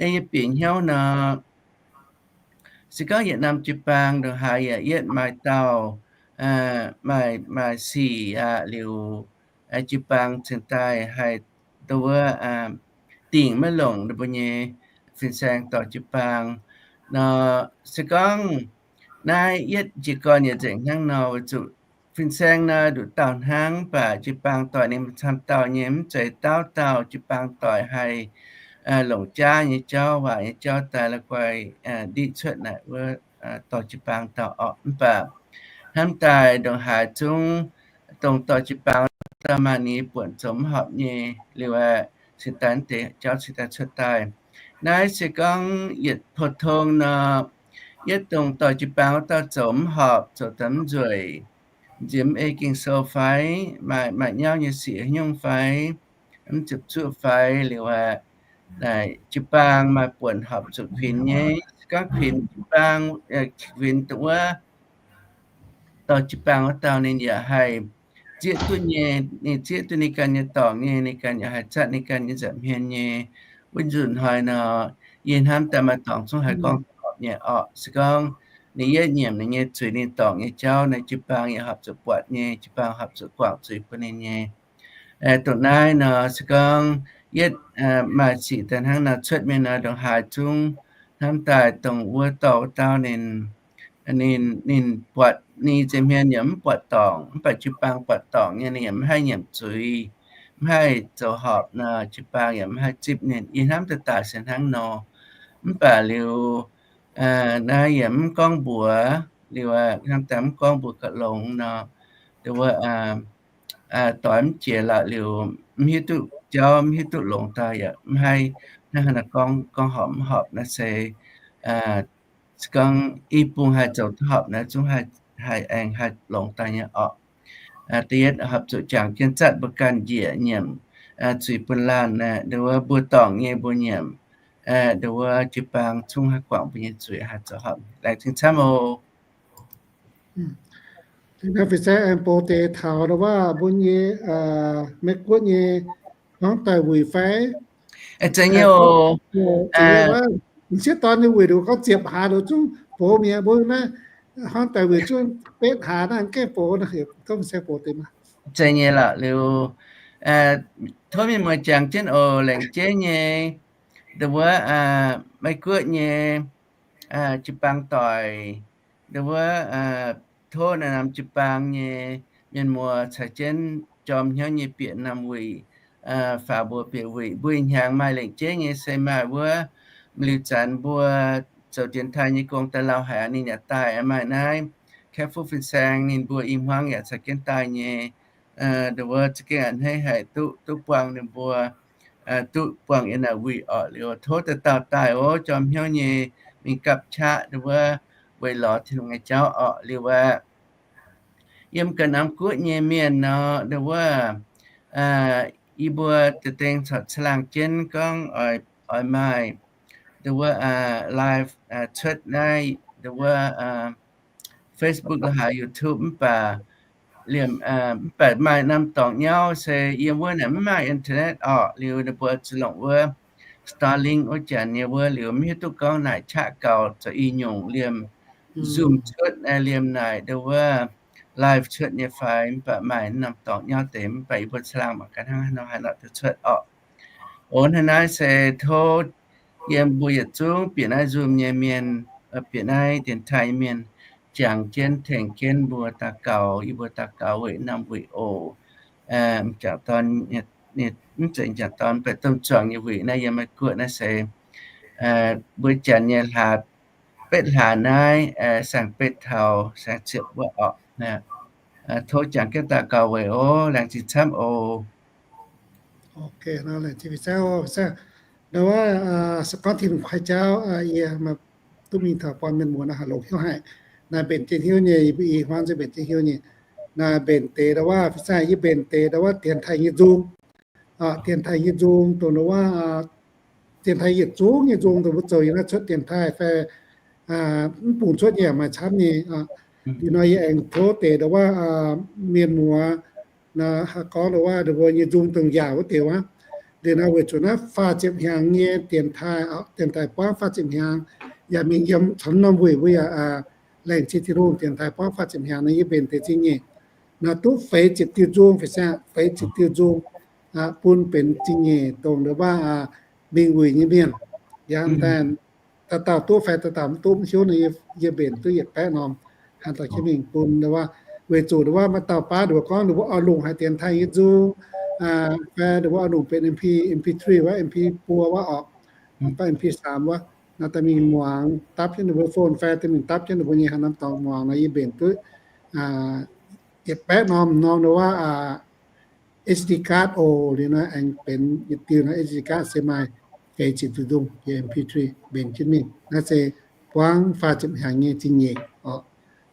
Ei yie bieqc hnyouv nor, se gorngv yietc norm jiu-baang ndongc haaix yaac yietv maaih dauh, maaih, maaih sic aqv liuz, jiu-baang cingx daaih haih nduov dingc maiv longc ninh mbuo nyei fin-saeng dorh jiu-baang nor. Se gorngv naaiv yietv jiez gorn yietc nzengc hnangv nor, weic zuqc fin-saeng nor nduqc dauh hnangv, mv baac jiu-baang doic ninh camv dauh nyei, mv zeiz dauh dauh jiu-baang doic haih longc jaav nyei jauv, waac nyei jauv daaih la'guaih ndiqv cuotv naaic wuov dorh jiu-baang dauh orqc. Mv baac hnamv daaih ndongc haaix zungv dongh dorh jiu-baang dauh maaih ninh nyei buonc zoux mv horpc nyei liuz aeqv, cingx daaih deix jauv cingx daaih cuotv daaih. Naaiv se gorngv yietc pou-tong nor, yietv dongh dorh jiu-baang wuov dauh zoux mv horpc, zoux daaih mv nzueic, nziex mv ei Ging-Sou fai, maaih, maaih nyauv nyei sic haaix nyungc fai, mv ziepc zuoqv fai liuz aeqv, naaic jiu-baang maaih buonc horpc zuqc kuinx nyei. Se gorngv kuinx jiu-baang, kuinx dongh wuov dorh jiu-baang wuov dauh ninh yaac haih zieqv duqv nyei, ninh zieqv duqv ninh ganh nyei dorngc nyei, ninh ganh yaac haih zatv ninh ganh nyei nza'hmien nyei. Wuov nzunc hnoi nor, Yie hnamv daaih maaih dorngx zungv haih gorngv horpc nyei orqc. Se gorngv ninh yietv nyiemc ninh nyei zuiz, ninh dorngc nyei jauv, naaiv jiu-baang yaac horpc zuqc buatc nyei, jiu-baang horpc zuqc guangc zuiz bun ninh nyei. Dongh naaiv nor, se gorngv yietv maaih sic daaih hnangv nor cuotv mingh nor, ndongc haaix zungv hnamv daaih dongh wuov dorh wuov dauh ninh, ninh, ninh buatc ninh nza'hmien yaac mv buatc dorngc, mv baac jiu-baang buatc dorngc nyei, ninh yaac mv haih nyiemc zuiz, mv haih zoux horpc nor, jiu-baang yaac mv haih zipv ninh. Yie hnamv daaih daaih se hnangv nor. Mv baac liuz naaiv yaac mv gorngv mbuox, liuz hnamv daaih mv gorngv mbuox gauh longx nor, wuov doix mv jiex lorqc liuz, mv hiuv duqv jauv, mv hiuv duqv longx daaih yaac mv haih hnangv haaix nor gorngv, gorngv horpc mv horpc naaiv se, se gorngv i bung haih zoux duqv horpc naaiv zungv haih, haih aengx haih longx daaih nyei orqc. Da'yietv horpc zuqc jangx jienv zatv mbuo ganh njiec nyiemc zuiz bun laanh, nduov wuov mbuo dorngc nyei mbuo nyiemc, nduov wuov jiu-baang zungv haih guangc mbuo nyei zuiz, haih zoux horpc. Laengz zingh camv oc. Fih saeng aengx bouc deix taux nduov wuov mbuo nyei Meiv Guoqv nyei hmuangv daaih wuic fai? Zeiz nyei oc. M'sieqv dorn nyei wuic nduov gorngv ziepc hlaax nduov zungv bouc mi'aqv, mbuo naaiv hmuangv daaih wuic zungv betv hlaax naaiv gengh bouc, gorngv fih saeng bouc deix maah. Zeiz nyei lorqc liuz, tov mienh muoz jangx jienv oc. Laengz jeiv nyei, nduov wuov Meiv Guoqv nyei jiu-baang doic, nduov wuov tov naaiv norm jiu-baang nyei mienh muoz caux jienv jorm hnyouv nyei bieqc norm wuic, faaux mbuo bieqc wuic. Mbuo ih hnyangx maaih lengc jeiv nyei se maaih wuov, m'liuz zanc mbuo zoux dienx taaih nyei gong daaih lauh haic, ninh yaac daaih maaih naaiv Kaeqv Fuqv fin-saeng, ninh mbuo i hmuangv yaac caux jienv daaih nyei. Nduov wuov za'gengh a'hneiv haic duqv, duqv buangh ninh mbuo, duqv buangh yiem naaic wuic orqc. Liuz tov dauh dauh daaih oc, jorm hnyouv nyei mingh gapv qaqv nduov wuov weic lorz Tin-Hungh nyei jauv orqc. Liuz aqv, yiem ga'naaiv guoqv nyei mienh nor, nduov wuov yie mbuo da'dengh corc caangh laangh jienv gorngv oix, oix maaih nduov wuov live cuotv naaiv nduov wuov Facebook la'haaix YouTube mv baac liemh, mv baac maaih norm dorngx nyauv se yiem wuov naaic mv maaih internet orqc. Liuz ninh mbuo zuqc longc wuov Starlink wuov janx nyei wuov, liuz mv hiuv duqv gorngv naaic qaqv gaux zoux i nyungc liemh Zoom cuotv, liemh naaic nduov wuov live cuotv nyei fai. Mv baac maaih norm dorngx nyauv deix, mv baac yie mbuo caangh laangh mangc gaax hnangv haaix nor haih nor duqv cuotv orqc. Ov, hnangv naaiv se tov yiem mbuo yietc zungv bieqc naaiv Zoom nyei mienh, bieqc naaiv dienx taaih nyei mienh, jangx jienv tengx jienv mbuo daux gaux, yie mbuo daux gaux weic norm wuic oc. M'jangc dorn, mv zeiz m'jangc dorn, mv baac domh zuangx nyei wuic naaiv yiem Meiv Guoqv naaiv se mbuo janx nyei hlaax, betv hlaax naaiv, saeng-betv taux saeng-ziepc wuov orqc. Tov jangx jienv daux gaux weic oc. Laengz zingh camv oc. Nduov wuov se gorngv Tin-Hungh kuaaiv jauv, yie duqv mingh taux buangh mienh muoz naaiv haih longx hnyouv haic. Naaiv mbenc jienv hnyouv nyei, yie mbuo i hmuangv se mbenc jienv hnyouv nyei. Naaiv mbenc deix nduov wuov, fih saeng yie mbenc deix nduov wuov dienx taaih nyei nzung. Dienx taaih nyei nzung dongh nduov wuov dienx taaih yietc zungv nyei nzung dongh mbuo zoux yiem naaiv cuotv dienx taaih fai mv bungx cuotv nyei yaac maaih camv nyei. Liuz nor yie aengx tov deix nduov wuov mienh muoz, gorngv nduov wuov ninh mbuo nyei nzung dongh yaac wuov deix wuov. Liuz nor weic zuqc naaiv faah ziepc hnyangx nyei dienx taaih, dienx taaih buangv faah ziepc hnyangx, yaac mingh yiem camv norm wuic mbuo yaac laengz zingh Tin-Hungh, dienx taaih buangv faah ziepc hnyangx nor yie mbenc deix zingh nyeic. Nor duqv feix ziepc diuh nzung, feix ziepc diuh nzung bun benx zingh nyeic dongh nduov wuov mingh wuic nyei mienh. Yangh daaih dauh dauh duqv fai dauh dauh mv duqv mv hiuv nor, yie mbenc duqv yietc baeqv norm, haaix dauh jienv mingh bun nduov wuov. Weic zuqc nduov wuov maaih dauh baav nduov gorngv nduov wuov oix longc haaix dienx taaih nyei nzung fai nduov wuov oix longc benx M P, M P three wuov, M P four wuov orqc, fai M P three wuov. Nor daaih mingh muangx dapv jienv ninh mbuo phone fai daaih mingh dapv jienv ninh mbuo nyei haaix norm dorngx muangx nor yie mbenc duqv yietc baeqv norm, norm nduov wuov SD card oc. Liuz nor aengx benx yietc diuh nor SD card se maaih feix ziepc diuh nzung, M P three mbenc jienv mingh. Naaiv se buangv faah ziepc hnyangx nyei zingh nyeic orqc.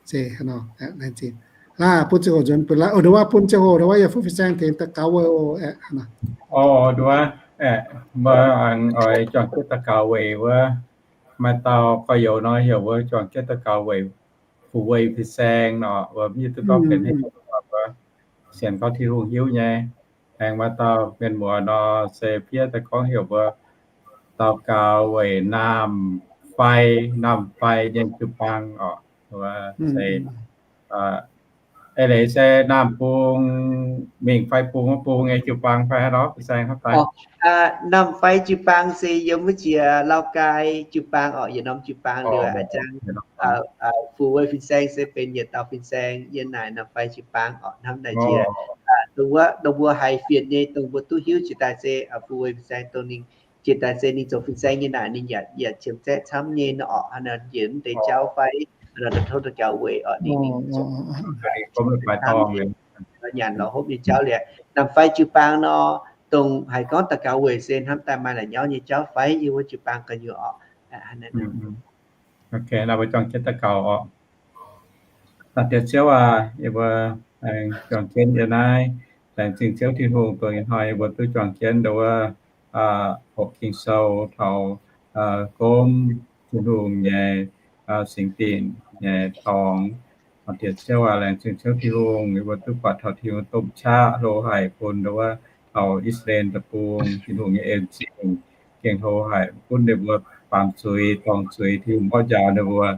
Se hnangv nor, laengz zingh. Hlaax bun ziangh hoc nzuonx mbuo laaix oc, nduov wuov bun ziangh hoc nduov wuov yaac fuqv fin-saeng tengx daux gaux weic oc. Nduov wuov, mbuo aengx oix juangc jienv daux gaux weic wuov, maaih dauh gorx-youz nor heuc mbuo juangc jienv daux gaux weic fu-weic fin-saeng nor, mbuo mv hiuv duqv gorngv benx haaix nyungc, sienx gorngv Tin-Hungh hiuv nyei. Aengx maaih dauh mienh muoz nor se fiev daaih gorngv heuc mbuo daux gaux weic naamh fai, naamh fai nyei jiu-baang orqc. Wuov se, eix leiz se naamh bung mingh fai bung wuov bung nyei jiu-baang fai haaix nor, fin-saeng hnangv daaih. Naamh fai jiu-baang se yiem wuov jiex Lauv Gai jiu-baang orqc, yietc norm jiu-baang liuz a'jang Fu Wei fin-saeng se benx yietc dauh fin-saeng yiem naaic naamh fai jiu-baang orqc, hnamv naaic jiex. Dongh wuov, dongh mbuo haiz fienx nyei, dongh mbuo duqv hiuv jiex daaih se Fu Wei fin-saeng dongh ninh jiex daaih se ninh zoux fin-saeng nyei naaic, ninh yaac, yaac qiemx zaeqv camv nyei nor orqc. Hnangv naaic njiec mv deix jauv fai, hnangv naaic dongh tov daux gaux weic orqc, ninh, ninh zoux nyanc lorz hopv nyei jauv liuz, naamh fai jiu-baang nor, dongh haiz gorngv daux gaux weic se hnamv daaih maaih la'nyauv nyei jauv fai yiem wuov jiu-baang gu'nyuoz orqc. Naaiv mbuo juangc jienv daux gaux orqc. Diex Ziouv aac, yie mbuo aengx juangc jienv yiem naaiv laengz zingh Ziouv Tin-Hungh dongh ih hnoi yie mbuo duqv juangc jienv ndau wuov hoqc Ging-Sou taux gomv Tin-Hungh nyei singx dinc nyei dorngx. Diex Ziouv aac, laengz zingh Ziouv Tin-Hungh, yie mbuo duqv buatc taux Tin-Hungh domh qaqv hlo haic bun ndau wuov taux I^saa^laa^en Deic-Bung, Tin-Hungh nyei en-zingh gengh hlo haic, gunv ninh mbuo baamz zuiz dorngc zuiz, Tin-Hungh mborqv njaaux ninh mbuo.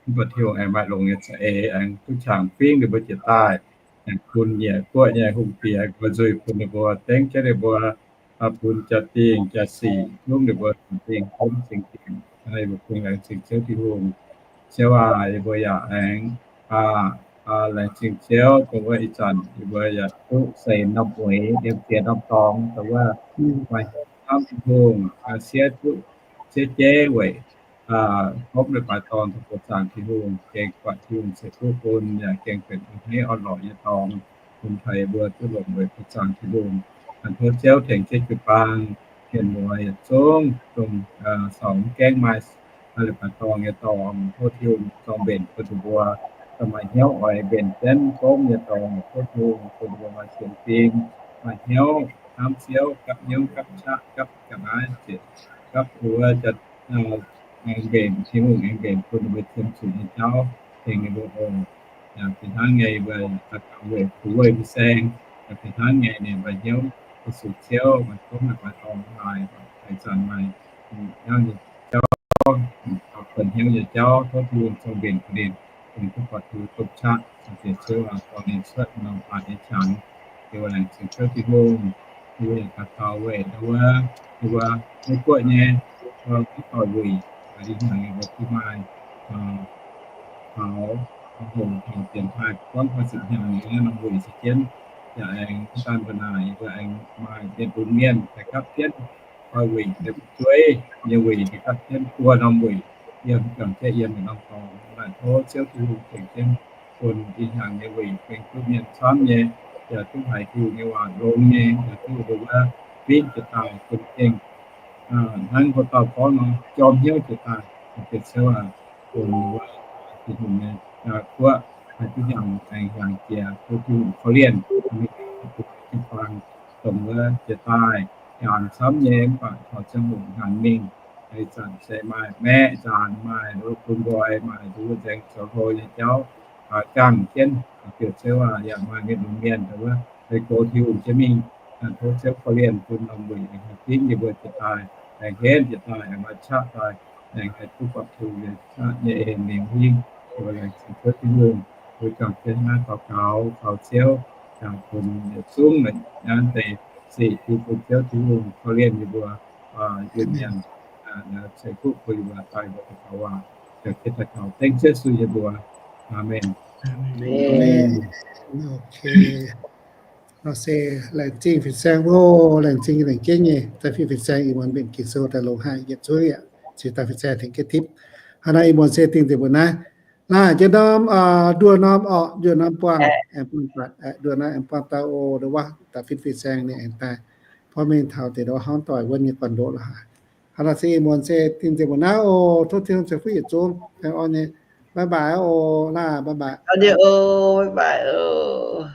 Mv baac Tin-Hungh aengx maaih longx nyei za'eix, aengx duqv qangx fingx ninh mbuo jiex daaih, aengx bun nyei guoqv nyei hungh diex guai nzuih bun ninh mbuo, dengv jienv ninh mbuo, bun jaa-dingh jaa-sic zungv ninh mbuo za'gengh gomv singx dinc. Yie mbuo laengz zingh Ziouv Tin-Hungh. Ziouv aac, yie mbuo yaac aengx laengz zingh Ziouv dongh wuov ih zanc yie mbuo yaac duqv seix norm mueiz yiem ziex norm dorngx dongh wuov maaih hnamv Tin-Hungh, siev duqv, siev jeiv weic gomv leiz-baaix dorngx dongh buoqc zaangc Tin-Hungh, gengh buatc Tin-Hungh ceix fuqv bun, yaac gengh benx a'hneiv orn-lorqc nyei dorngx bun taux yie mbuo duqv longc weic buoqc zaangc Tin-Hungh. Tov Ziouv tengx jienv jiu-baang mienh muoz yietc zungv dongh sorc mv gaengh maaih leiz-baaix dorngx nyei dorngx, tov Tin-Hungh zorng mbenc bun ninh mbuo, maaih hnyouv oix mbenc jienv gomv nyei dorngx, tov Tin-Hungh bun ninh mbuo maaih sienx fim, maaih hnyouv hnamv Ziouv, gapv hnyouv gapv qaqv gapv ga'naaiv ziec gapv wuov aengx mbenc Tin-Hungh, aengx mbenc bun ninh mbuo cien zuqc nyei jauv, tengx ninh mbuo oc. Yaac fih hnangv nyei, yie mbuo daux gaux weic Fu Wei fin-saeng, yaac fih hnangv nyei ninh maaih hnyouv fu-sux Ziouv, maaih gomv leiz-baaix dorngx haaix, haaix zanc maaih hnangv nyei jauv, taux buonc hnyouv nyei jauv, tov Tin-Hungh zorng mbenc bun ninh, bun ninh duqv buatc Tin-Hungh domh qaqv, diex Ziouv aac, dorh ninh cuotv norm baaix nyei qangx. Yie mbuo laengz zingh Ziouv Tin-Hungh, yie mbuo yaac daux gaux weic ndau wuov, yie mbuo Meiv Guoqv nyei, mbuo mv doic wuic, ih hnyangx yie mbuo duqv maaih taux, taux hoqc taux dienx taaih buangv faah ziepc hnyangx nyei norm wuic se jienv, yaac aengx mv daan mbuo naaic, yie mbuo aengx maaih mienh lunx mienh daaih gapv jienv koi wuic, yiem jueiv nyei wuic daaih gapv jienv buo norm wuic, yiem juangc jienv yiem norm dorngx. Laengz tov Ziouv Tin-Hungh tengx jienv bun ih hnyangx nyei wuic gengh duqv mienh camv nyei, yaac duqv haiz Tin-Hungh nyei waac longx nyei, yaac duqv ndau wuov fingx jiex daaih bun gengh hnangv mbuo dauh gorngv nor, jorm hnyouv jiex daaih. Diex Ziouv aac, bun wuov Tin-Hungh nyei guoqv haih duqv hnyangx, aengx hnyangx jiex, tov Tin-Hungh korv-lienh jiu-baang dongh wuov jiex daaih hnyangx camv nyei, mv baac taux ziangh hoc hnyangx mingh, ih zanc se maaih maeqv nzaanx, maaih bun nqoi, maaih nduov nzaeng zoux hlo nyei jauv, gangh jienv. Diex Ziouv aac, yaac maaih mienh lunx mienh dongh wuov haiz goux Tin-Hungh jienv mingh. Tov Ziouv korv-lienh bun norm wuic aengx haih fingx yie mbuo jiex daaih, aengx henv jiex daaih, aengx maaih qaqv daaih, aengx haih duqv buatc Tin-Hungh nyei qaqv nyei en liuz hingv. Yie mbuo laengz zingh Ziouv Tin-Hungh, mbuo juangc jienv naaiv daux gaux caux Ziouv, jangx bun yietc zungv naaiv deix sic bun Ziouv Tin-Hungh korv-lienh yie mbuo, yie mienh ceix fuqv bun yie mbuo daaih mbuo daux gaux waac, juangc jienv daux gaux dengv Ziouv Yesu nyei mbuox. Aamen. Nor se laengz zingh fin-saeng oc, laengz zingh laengz jeiv nyei, daaih fih fin-saeng ih muonz mbenc Ging-Sou daaih longx haic yietc zungv yaac cingx daaih fin-saeng tengx jienv tipv. Hnangv naaiv ih muonz se dingh nzengc mbuo naaiv. Naaiv jienv norm, nduoh norm orqc, nduoh norm buangh, aengx buangh, nduoh naaiv aengx buangh dauh oc, ndau wuov daaih fih fin-saeng ninh aengx daaih porv mengh taux deix ndau wuov hnangv doic wuonv nyei guanh ndoqv lorqc. Hnangv naaiv se ih muonz se dingh nzengc mbuo naaiv oc. Tov Tin-Hungh ceix fuqv yietc zungv aengx orn nyei. Bye bye oc, naaiv bye bye. Orn nyei oc, bye bye oc.